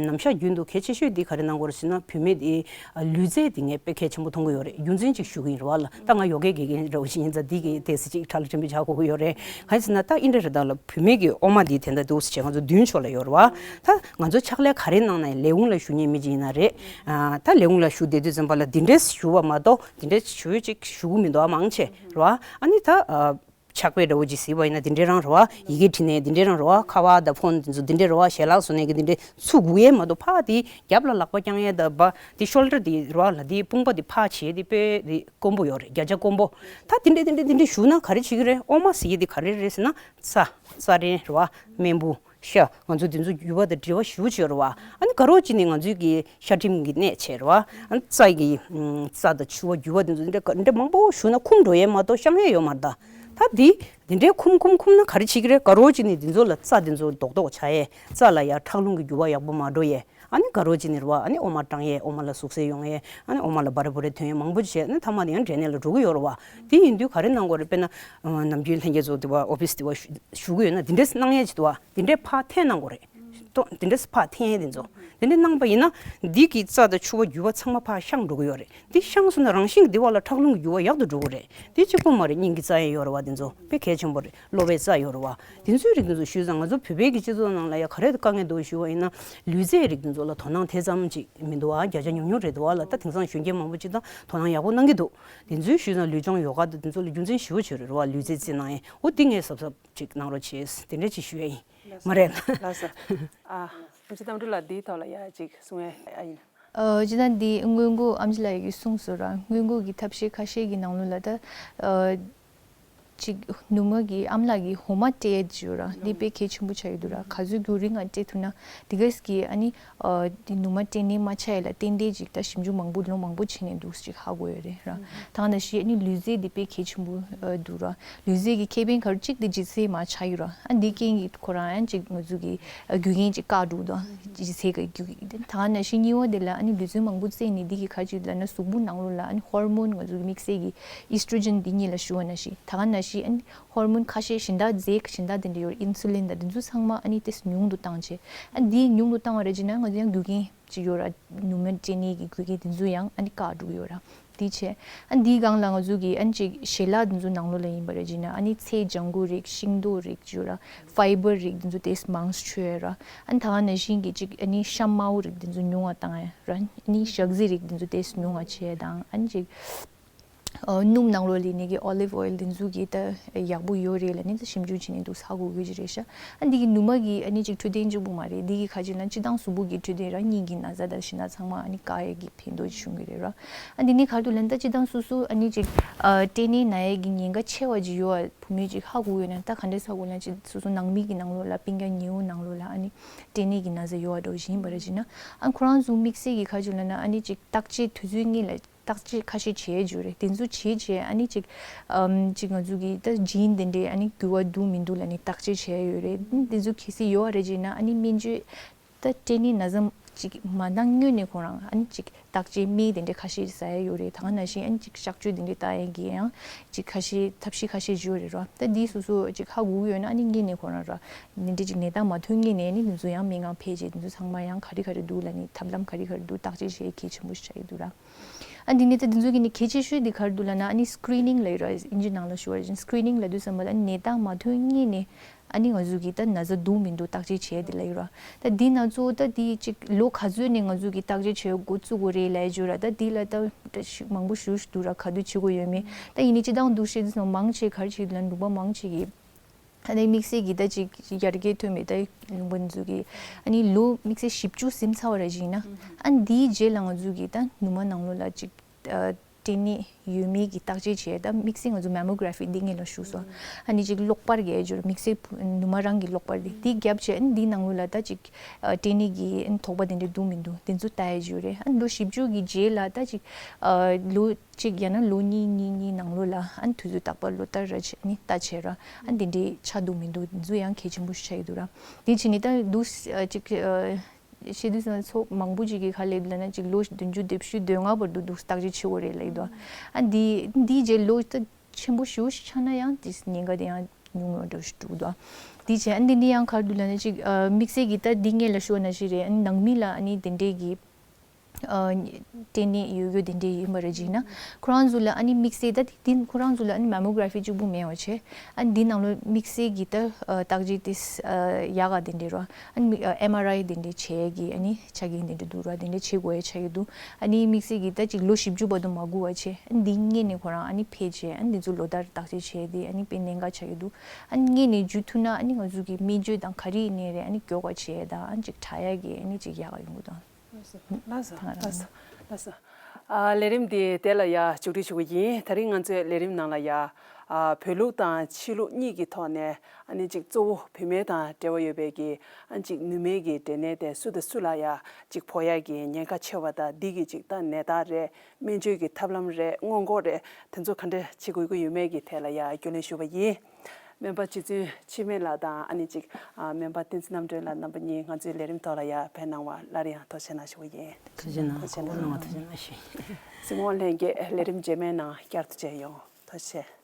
ནམ་ཞག་རྒྱུན་དུ་གལ་ཆེ་ཤོས་དེ་ག་རེ་གནང་དགོས་རེད་ཟེར་ན་བུད་མེད་དེ་ལུས་རྩལ་དེ་ངས་དཔེ་གལ་ཆེན་པོ་མཐོང་གི་ཡོད་རེད། རྒྱུ་མཚན་ཅིག་ཞུ་གི་ཡིན་རེད་བ་ལ། ད་ང་ཡོ་གའི་དགེ་རྒན་འདྲ་བོ་ཞིག་ཡིན་ཙང་འདི་གི་ཏོག་ཙམ་ཅིག་ཕྲ་ལ་ཕྲན་བུ་ཆགས་དགོས་ཀྱི་ཡོད་རེད། གང་ཡིན་ཟེར་ན་ད་ཨིན་འདྲ་རེད་ད་ལ་བུད་མེད་ཀྱི་ཨོ་མ་འདི་དེ་འདྲ་འདུག་ཟེར་བྱས་ང་ཚོ་མདུན་ཕྱོགས་ལ་ཡོད་རེད་བ། ད་ང་ཚོ་ཕྱག་ལས་ག་རེ་གནང་ན་ཡང་ལས་ཁུངས་ལ་ཞུ་མཁན་མི་ཅིག་ཡིན་ན་རེད། ཨ་ད་ལས་ཁུངས་ལ་ཞུ་བསྡད་དུས་ཙམ་པ་ལ་འདི་འདྲས་ཞུ་བ་མ་གཏོགས་འདི་འདྲས་ཞུ་ཅིག་ཞུ་གི་མི་འདུག་ཨ་མང་ཆེ་རེད་བ། ཨ་ནི་ད་ཨ་ཕྱག་དཔེ་འདྲ་བོ་ཅིག་གཟིགས་པ་ཡིན་ན་འདི་འདྲས་རང་རེད་བ། ཡི་གེ་བྲིས་ནས་འདི་འདྲས་རང་རེད་བ། ཁ་པར་དང་ཕོན་འདི་ཚོ་འདི་འདྲས་རེད་བ། ཞལ་ལག་བཟོ་ནས་ཀྱི་འདི་འདྲས་ཚུར་སྒུག་ཡས་མ་གཏོགས་ཕར་དེ་རྒྱབ་ལ་ལག་པ་བརྐྱང་ཡས་དང་བ་དེ་ཤོལ་ཌར་དེ་རེད་བ་ལ་དེ་དཔུང་པ་དེ་ཕར་བྱས་དེ་དཔེ་དེ་དཀོན་པོ་ཡོད་རེད། བརྒྱ་ཆ་དཀོན་པོ། ད་འདི་འདྲས་འདི་འདྲས་འདི་འདྲས་ཞུ་ན་ག་རེ་བྱེད་ཀྱི་རེད། ཨོ་མ་ཟེར་ཡས་དེ་ག་རེ་རེད་ཟེར་ན་རྩ་རྩ་རན་རེད་བ། རྨེན་བུ། ཤ། ང་ཚོ་དེ་ཚོ་རྒྱུ་བ་དང་འབྲེལ་བ་ཞེ་པོ་ཅིག་ཡོད་རེད་བ། ཨ་ནི་དགའ་རོགས་ཅིག་ནི་ང་ཚོའི་གི་ཤ་ཁྲིམས་ཀྱི་གནད་ཆེ་རེད་བ། ཨ་ནི་རྩ་གི་ཨམ་རྩ་དང་ཆུ་བ་རྒྱུ་བ་དེ་ཚོ་འདི་འདྲ་འདི་འདྲ་མང་པོ་ཞུ་ན་འཁུམ་འགྲོ་ཡས་མ་གཏོགས་བཤམས་ཡས་ཡོད་མ་རེད་ད། ད་འདི་འདི་འདྲའི་འཁུམ་འཁུམ་འཁུམ་ན་ག་རེ་བྱེད་ཀྱི་རེད། དགའ་རོགས་ཅིག་ནི་དེ་ཚོ་ལ་རྩ་དེ་ཚོ་རྡོག་རྡོག་ཆགས་ཡས། རྩ་ལ་ཡ་ཁྲག་རླུང་གི་རྒྱུ་བ་ཡག་པོ་མ་འགྲོ་ཡས། ཨ་ནི་དགའ་རོགས་ཅིག་ནི་རེད་བ། ཨ་ནི་ཨོ་མ་སྐྲངས་ཡས། ཨོ་མ་ལ་ཟུག་གཟེར་ཡོང་ཡས། ཨ་ནི་ཨོ་མ་ལ་འབར་འབུར་རེ་ཐོན་ཡས་མང་པོ་བྱས་ནས་མཐའ་མ་དེ་ཡང་འབྲས་ནད་ལ་འགྲོ་གི་ཡོད་རེད་བ། དེ་ཡིན་དུས་ག་རེ་གནང་དགོས་རེད། དཔེར་ན་ནམ་རྒྱུན་ལྷན་རྒྱས་ཚོ་དེ་བ་ཨོ་ཕིས་དེ་བ་ཞུ་གི་ཡོད་ན་དེ་འདྲས་གནང་ཡས་ཅིག་འདུག་བ། དེ་འདྲས་ཕར་འཐེན་གནང་དགོས་རེད། ཏོ་དེ་འདྲས་ཕར་འཐེན་ཡས་དེ་ཚོ་དེ་འདྲས་གནང་པ་ཡིན་ན་འདི་གི་རྩ་དང་ཆུ་བ་རྒྱུ་བ་ཚང་མ་ཕར་བཤམས་འགྲོ་གི་ཡོད་རེད། འདི་བཤམས་སོང་ན་རང་བཞིན་གྱི་འདི་བ་ལ་ཁྲག་རླུང་གི་རྒྱུ་བ་ཡག་ཏུ་འགྲོ་གི་རེད། འདི་གཅིག་པོ་མ་རེད། སྙིང་གི་རྩ་ཡང་ཡོད་རེད་བ། དེ་ཚོ་དཔེ་གལ་ཆེན་པོ་རེད། གློ་བའི་རྩ་ཡོད་རེད་བ། དེ་ཚོའི་རིགས་དེ་ཚོ་ཞུས་ཙང་ང་ཚོ་བོད་པའི་གི་སྤྱི་ཚོགས་ནང་ལ་ཡང་ག་རེ་དཀའ་ངལ་འདུག་ཞུས་པ་ཡིན་ན་ལུས་རྩལ་རིགས་དེ་ཚོ་ལ་དོ་སྣང་དེ་ཙམ་ཅིག་མི་འདུག་བ། བརྒྱ་ཆ་ཉུང་ཉུང་རེད་འདུག་བ་ལ། ད་དེང་སང་གཞོན་སྐྱེས་མང་པོ་ཅིག་ད་དོ་སྣང་ཡག་པོ་གནང་གི་འདུག་དེ་ཚོའི་ཞུས་ཙང་ལུས་སྦྱོང་ཡོ་ག་དང་དེ་ཚོ་ལ་རྒྱུ་མཚན་ཞེ་པོ་ཅིག་ཡོད་རེད་བ། ལུས་རྩལ་རྩེད་གནང་ཡས། འོ་འདི་ངས་གཟབ་གཟབ་ཅིག་གནང་རོགས་བྱེད། དེ་འདྲ་ཅིག་ཞུ་ཡས་ཡིན། མ་རེད། ལགས་སོ། ཨ། དམ་ཆོས་རྣམ་གྲོལ་ལགས་འདིའི་ཐོག་ལ་ཡ་ཅིག་གསུང་ཡས་ཨ་ཡིན། ཨ་སྤྱིར་བཏང་འདི་སྔོན་འགོག་ཨམ་ཆི་ལགས་ཀྱིས་གསུངས་སོང་ར། སྔོན་འགོག་གི་ཐབས་ཤེས་ཁ་ཤས་ཀྱི་ནང་ལོགས་ལ་ད་ཨ་ཅིག་ནུ་མ་གི་ཨམ་ལགས་ཀྱི་འོ་མ་སྤྲད་ཡས་ཅིག་ཡོད་ར། འདི་དཔེ་གལ་ཆེན་པོ་ཆགས་ཡོད་འདུག་ར། ག་ཚོད་རྒྱུན་རིང་ང་སྤྲད་ཐུབ་ན་འདི་གས་ཀྱི་ཨ་ནི་ཨ་འདི་ནུ་མ་སྤྲད་ནད་མ་ཆགས་ཡས་ལ་ཏན་ཏན་ཅིག་ད་ཞིབ་འཇུག་མང་པོ་ལོ་མང་པོ་བྱས་ནས་འདུག་ཅིག་ཧ་གོ་ཡོད་རེད་ར། ད་ག་ནང་བཞིན་ཨ་ནི་ལུས་རྩལ་འདི་དཔེ་གལ་ཆེན་པོ་ཨ་འདུག་ར། ལུས་རྩལ་གྱི་ཁེ་ཕན་ག་རེ་གཅིག་དེ་ལྗིད་ཚད་མར་ཆག་ཡོད་ར། ཨ་འདི་རྐྱེན་གྱིས་ཁོ་རང་ཡང་ཅིག་ང་ཚོ་གི་ཨ་རྒྱུ་རྐྱེན་ཅིག་བཀག་འགྲོ་དང་ལྗིད་ཚད་ཀྱི་རྒྱུ་རྐྱེན་དེ་ད་ག་ནང་བཞིན་གཉིས་པ་དེ་ལ་ཨ་ནི་ལུས་རྩལ་མང་པོ་རྩེད་ནས་འདི་གི་ཁ་ཅིག་ལབ་ན་གཟུགས་པོ་ནང་ལོགས་ལ་ཨ་ནི་ཧོར་མོན་ང་ཚོ་གི་དམིགས་བསལ་གྱི་ཨི་སི་ཊྲོ་ཇེན་འདི་གཉིས་ལ་ཞུ་བ་ནང་བཞིན་ད་ག་ནང་བཞིན་ཨ་ནི་ཧོར་མོན་ཁ་ཤས་གཞན་དག་རྫས་གཞན་དག་དེ་འདྲ་ཡོད་རེད། ཨིན་སུ་ལིན་དང་དེ་ཚོ་ཚང་མ་ཨ་ནི་ཏོག་ཙམ་ཉུང་དུ་བཏང་བྱས། ཨ་འདི་ཉུང་དུ་བཏང་བ་རེད་ཅེ་ན་ང་ཚོ་ཡང་རྒྱུ་རྐྱེན་ཅིག་ཡོད་ར། ནུ་མ་སྤྲད་ནད་ཀྱི་རྒྱུ་རྐྱེན་དེ་ཚོ་ཡང་ཨ་ནི་བཀག་འགྲོ་གི་ཡོད་ར། དེ་བྱས། ཨ་འདིའི་སྒང་ལ་ང་ཚོ་གི་ཨ་ནི་ཅིག་ཞལ་ལག་དེ་ཚོ་ནང་ལོགས་ལ་ཡིན་པ་རེད་ཅེ་ན་ཨ་ནི་ཚལ་ལྗང་གུ་རིགས་ཤིང་ཏོག་རིགས་ཅིག་ཡོད་ར། ཕའི་བར་རིགས་དེ་ཚོ་ཏོག་ཙམ་མང་ཙམ་མཆོད་ཡ་ར། ཨ་ནི་ད་ག་ནང་བཞིན་གྱི་ཅིག་ཨ་ནི་ཤ་དམར་པོ་རིགས་དེ་ཚོ་ཉུང་བ་བཏང་ཡ་ར། ཨ་ནི་ཞག་རྩི་རིགས་དེ་ཚོ་ཏོག་ཙམ་ཉུང་བ་བྱས་དང་ཨ་ནི་ཅིག་ཨ་སྣུམ་ནང་ལོགས་ལ་ནི་གི་ཨོ་ལིབ་ཨོ་ཡིལ་དེ་ཚོ་གི་ད་ཡག་པོ་ཡོད་རེད་ལབ་ནི་ད་ཞིབ་འཇུག་བྱས་ནས་འདུག་ཧ་གོ་གི་ཅིག་རེད་ཤག་ཨ་འདི་གི་ནུ་མ་གི་ཨ་ནི་ཅིག་འཕྲོད་བསྟེན་གཅིག་པུ་མ་རེད། འདི་གི་ཁ་ཅིག་ལ་སྤྱིར་བཏང་གཟུགས་པོ་གི་འཕྲོད་བསྟེན་ར་སྙིང་གི་ན་ཚ་དང་ཞེ་ན་ཚང་མ་ཨ་ནི་བཀག་ཡས་ཀྱི་ཕན་ཐོགས་ཅིག་བྱུང་གི་རེད་ར། ཨ་འདི་ནི་ག་རེ་འདུག་ལབ་ན་ད་སྤྱིར་བཏང་སོ་སོ་ཨ་ནི་ཅིག་ཨ་སྐྲན་ནད་ན་ཡས་ཀྱི་ཉེན་ཁ་ཆེ་བ་ཅིག་ཡོད་པ་བུད་མེད་ཅིག་ཧ་གོ་ཡོད་ན་ད་ག་འདྲས་ཧ་གོ་ལབ་ན་ཅིག་སོ་སོ་ནང་མི་གི་ནང་ལོགས་ལ་སྤུན་ཀྱག་ཉེ་བོ་ནང་ལོགས་ལ་ཨ་ནི་སྐྲན་ནད་ཀྱི་ན་ཚ་ཡོད་པ་འདྲ་བོ་ཞིག་ཡིན་པ་རེད་ཅེ་ན་ཨ་ཁོ་རང་ཚོ་དམིགས་བསལ་གྱི་ཁ་ཅིག་ལབ་ན་ཨ་ནི་ཅིག་བརྟག་དཔྱད་དུས་ཚོད་གཉིས་ལ་བརྟག་དཔྱད་ཁ་ཤས་བྱས་ཡོད་རེད། དེ་ཚོ་བྱས་བྱས་ཨ་ནི་ཅིག་ཨམ་ཅིག་ང་ཚོ་གི་ད་ཇིན་དེ་འདྲའི་ཨ་ནི་འགྱུར་བ་འདུག་མི་འདུག་ལབ་ནས་བརྟག་དཔྱད་བྱས་ཡོད་རེད། དེ་ཚོ་གལ་སྲིད་ཡོད་རེད་ཅེ་ན་ཨ་ནི་སྨན་བཅོས་ད་སྐྲན་ནད་ན་ཚ་ ཅིག་མ་འདང་སྔོན་ནས་ཁོ་རང་ཨ་ནི་ཅིག་བརྟག་དཔྱད་སྨན་དེ་འདྲ་ཁ་ཤས་ཟ་ཡ་ཡོད་རེད། ད་ག་ནང་བཞིན་ཨ་ནི་ཅིག་གཤག་བཅོས་དེ་འདྲ་བཏང་ཡ་གི་ཡང་ཅིག་ཁ་ཤས་ཐབས་ཤེས་ཁ་ཤས་ཡོད་རེད་རོ། ད་འདི་སོ་སོ་ཅིག་ཧ་གོ་གི་ཡོད་ན་ཨ་ནི་སྔོན་ནས་ཁོ་རང་རོ། འདི་འདྲ་ཅིག་ནད་རྟགས་མ་ཐོན་སྔོན་ནས་ཨ་ནི་འདི་ཚོ་ཡང་སྨན་ཁང་ཕེབས་བྱས་འདི་ཚོ་ཚང་མ་ཡང་ག་རེ་ག་རེ་འདུག་ལབ་ནི་ཐབས་ལམ་ག་རེ་ག་རེ་འདུག་བརྟག་དཔྱད་བྱེད་ཡ་གལ་ཆེན་པོ་ཞིག་ཆགས་ཀྱི་འདུག་ར། ཨ་འདི་ནི་ད་འདི་ཚོ་གི་ནི་གལ་ཆེ་ཤོས་འདི་ག་རེ་འདུག་ལབ་ན་ཨ་ནི་སི་ཀི་རི་ནིང་ལབ་ཡོད་ར། ཨིན་ཇི་ནང་ལ་ཞུ་བ་ཡིན་སི་ཀི་རི་ནིང་ལབ་དུས་ཙམ་པ་ལ་ཨ་ནི་ནད་རྟགས་མ་ཐོན་སྔོན་ནས་ཨ་ནི་ང་ཚོ་གི་ད་ན་ཚ་འདུག་མི་འདུག་བརྟག་དཔྱད་བྱས་འདི་ལབ་ཡོད་ར། ད་འདི་ན་ཚོ་ད་འདི་ཅིག་ལོ་ག་ཚོད་ནས་ང་ཚོ་གི་བརྟག་དཔྱད་བྱེད་འགོ་བཙུགས་དགོས་རེད་ལབ་ཡོད་ར། ད་འདི་ལ་ད་ད་ཞིག་མང་པོ་ཞུ་ཞུ་འདུག་ར། ག་དུས་བྱེད་དགོས་ཡོད་མེད་ད་ཡིན་ནི་སྤྱི་བཏང་འདུག་བཤད་དུས་ཙམ་མང་ཆེ་ག་རེ་བྱེད་འདུག་ལབ་ན་ལུང་པ་མང་ཆེ་གི་ཨ་ནི་དམིགས་བསལ་གྱི་ད་ཅིག་ཡར་རྒྱས་ཐོན་པའི་ད་ལུང་པ་འཛུགས་ཀྱི་ཨ་ནི་ལོ་དམིགས་བསལ་བཞི་བཅུ་ཟིན་ཚར་བ་རེ་ཞིག་ཡིན་ན་ཨ་ནི་འདིའི་རྗེས་ལ་ང་ཚོ་གི་ད་ནུ་མ་ནང་ལོགས་ལ་ཅིག་ཨ་སྐྲན་ནད་ཡོད་མེད་ཀྱི་བརྟག་དཔྱད་བྱས། ད་དམིགས་བསལ་ང་ཚོ་མེ་མོ་གྷ་ར་ཕི་འདི་སྔོན་ལ་ཞུས་སོང་། ཨ་ནི་ཅིག་གློག་པར་གྱི་ཨེ་ཇུར་དམིགས་བསལ་ཕུ་ནུ་མ་རང་གི་གློག་པར་འདི་འདི་བརྒྱབ་བྱས་ཨ་ནི་འདིའི་ནང་ལོགས་ལ་ད་ཅིག་ཨ་སྐྲན་ནད་ཀྱི་ཨ་ནི་དོགས་པ་དེ་འདྲ་འདུག་མི་འདུག་དེ་ཚོ་ལྟ་ཡ་ཨེ་ཇུར་རེད། ཨ་ནི་ལོ་བཞི་བཅུ་གི་རྗེས་ལ་ད་ཅིག་ཨ་ལོ་གཅིག་ཡང་ན་ལོ་གཉིས་གཉིས་གཉིས་ནང་ལོགས་ལ་ཨ་ནི་དུས་ཚོད་རྟག་པར་ལོ་ལྟར་ར་བྱས་ནི་ལྟ་བྱས་ར་ཨ་ནི་དེ་འདྲའི་ཆགས་འདུག་མི་འདུག་འདི་ཚོ་ཡང་གལ་ཆེན་པོ་ཞིག་ཆགས་ཀྱི་འདུག་ར། དེ་བྱས་ནི་ད་འདུག་ཨ་ཅིག་ཨ་བཤད་དུས་ཙམ་ཚོ་མང་པོ་ཅིག་གིས་ག་ལབ་ལབ་ན་ཅིག་ལོ་བདུན་ཅུ་དོན་བཞི་དོན་ལྔ་བར་དུ་འདུག་བརྟག་དཔྱད་བྱེད་དགོས་རེད་ལབ་ཀྱི་འདུག་ཨ་འདི་འདིའི་རྗེས་ལོ་ད་ཆེན་པོ་ཞེ་པོ་ཞིག་ཆགས་ན་ཡང་དེ་ཉེན་ཁ་དེ་ཡང་ཉུང་ཉུང་འདྲ་ཞིག་འདུག་འདུག་དེ་བྱས་ཨ་འདི་འདི་ཡང་ག་རེ་འདུག་ལབ་ན་ཅིག་ཨ་དམིགས་བསལ་གྱི་ད་འདི་སྔོན་ལ་ཞུས་པ་ནང་བཞིན་རེད། ཨ་ནང་མི་ལ་ཨ་ནི་དེ་འདྲའི་གི་ཨ་སྐྲན་ནད་ཡོད་ཡོད་དེ་འདྲའི་ཡིན་པ་རེད་ཅིག་ན་ཁོ་རང་ཚོ་ལ་ཨ་ནི་དམིགས་བསལ་ད་དེ་ཁོ་རང་ཚོ་ལ་ཨ་ནི་མེ་མོ་གྷ་ར་ཕི་གཅིག་པུ་མེད་པ་བྱས། ཨ་ནི་འདི་ནང་ལོ་དམིགས་བསལ་གྱི་ད་ཨ་བརྟག་དཔྱད་དེ་ཨ་ཡག་ག་དེ་འདྲའི་རོ། ཨ་ནི་ཨ་ཨེམ་ཨར་ཨའི་དེ་འདྲའི་བྱས་ཀྱི་ཨ་ནི་ཆ་རྐྱེན་དེ་འདྲ་འདུག་རོ། དེ་འདྲ་བྱེད་དགོས་ཡ་ཆགས་ཀྱི་འདུག་ཨ་ནི་དམིགས་བསལ་གྱི་ད་ཅིག་ལོ་བཞི་བཅུ་བར་དུ་མ་སྒུག་པ་བྱས། ཨ་ནི་འདི་སྔོན་ནས་ཁོ་རང་ཨ་ནི་ཕེབས་བྱས་ཨ་ནི་འདི་ཚོ་ལོ་ལྟར་བརྟག་དཔྱད་བྱས་ཏེ་ཨ་ནི་དཔེ་གནད་འགག་ཆགས་ཀྱི་འདུག་ཨ་ནི་སྔོན་ནས་འཇུ་ཐུབ་ན་ཨ་ནི་ང་ཚོ་གི་སྨན་བཅོས་དང་ག་རེ་ཡིན་ནའི་རེད། ཨ་ནི་མགྱོགས་པ་བྱས་དང་ཨ་ནི་ཅིག་དྲག་ཡ་གི་ཨ་ནི་ཅིག་ཡག་ག་ཡོང་གི་འདུག་ལགས་སོ། ལགས་སོ། ལགས་སོ། ལགས་སོ། ཨ་ལས་རིམ་འདི་དེ་ལ་ཡ་མཇུག་སྒྲིལ་ཞུ་གི་ཡིན། ད་རིང་ང་ཚོའི་ལས་རིམ་ནང་ལ་ཡ་ཨ་བོད་ལུགས་དང་ཕྱི་ལུགས་གཉིས་ཀྱི་ཐོག་ནས་ཨ་ནི་ཅིག་གཙོ་བོ་བུད་མེད་དང་འབྲེལ་བ་ཡོད་པའི་གི་ཨ་ནི་ཅིག་ནུ་མའི་གི་འབྲས་ནད་དེ་སུ་དང་སུ་ལ་ཡ་ཅིག་ཕོག་ཡ་གི་ཉེན་ཁ་ཆེ་བ་དང་འདི་གི་ཅིག་ད་ནད་རྟགས་རེད། སྨན་བཅོས་ཀྱི་ཐབས་ལམ་རེད། སྔོན་འགོག་རེད། དེ་ཚོ་ག་འདྲ་བྱེད་དགོས་ཀྱི་ཡོད་མེད་ཀྱི་ཐད་ལ་ཡ་རྒྱུས་ལོན་ཞུ་བ་ཡིན། སྨན་པ་རྗེ་བཙུན་འཆི་མེད་ལགས་དང་ཨ་ནི་ཅིག་ཨ་སྨན་པ་བསྟན་འཛིན་རྣམ་གྲོལ་ལགས་རྣམ་པ་གཉིས་ང་ཚོའི་ལས་རིམ་ཐོག་ལ་ཡ་ཕེབས་གནང་བ་སླར་ཡང་ཐུགས་རྗེ་གནང་ཞུ་བ་ཡིན། ཐུགས་རྗེ་གནང་། ཐུགས་རྗེ་གནང་། ཐུགས་རྗེ་གནང་། ཐུགས་རྗེ་གནང་ཞུ་ཡིན། གཟིགས་མོ་བོད་ལྷན་རྒྱས་ལས་རིམ་རྗེས་མའི་ནང་བསྐྱར་དུ་མཇལ་ཡོང་། ཐུགས་རྗེ་ཆེ།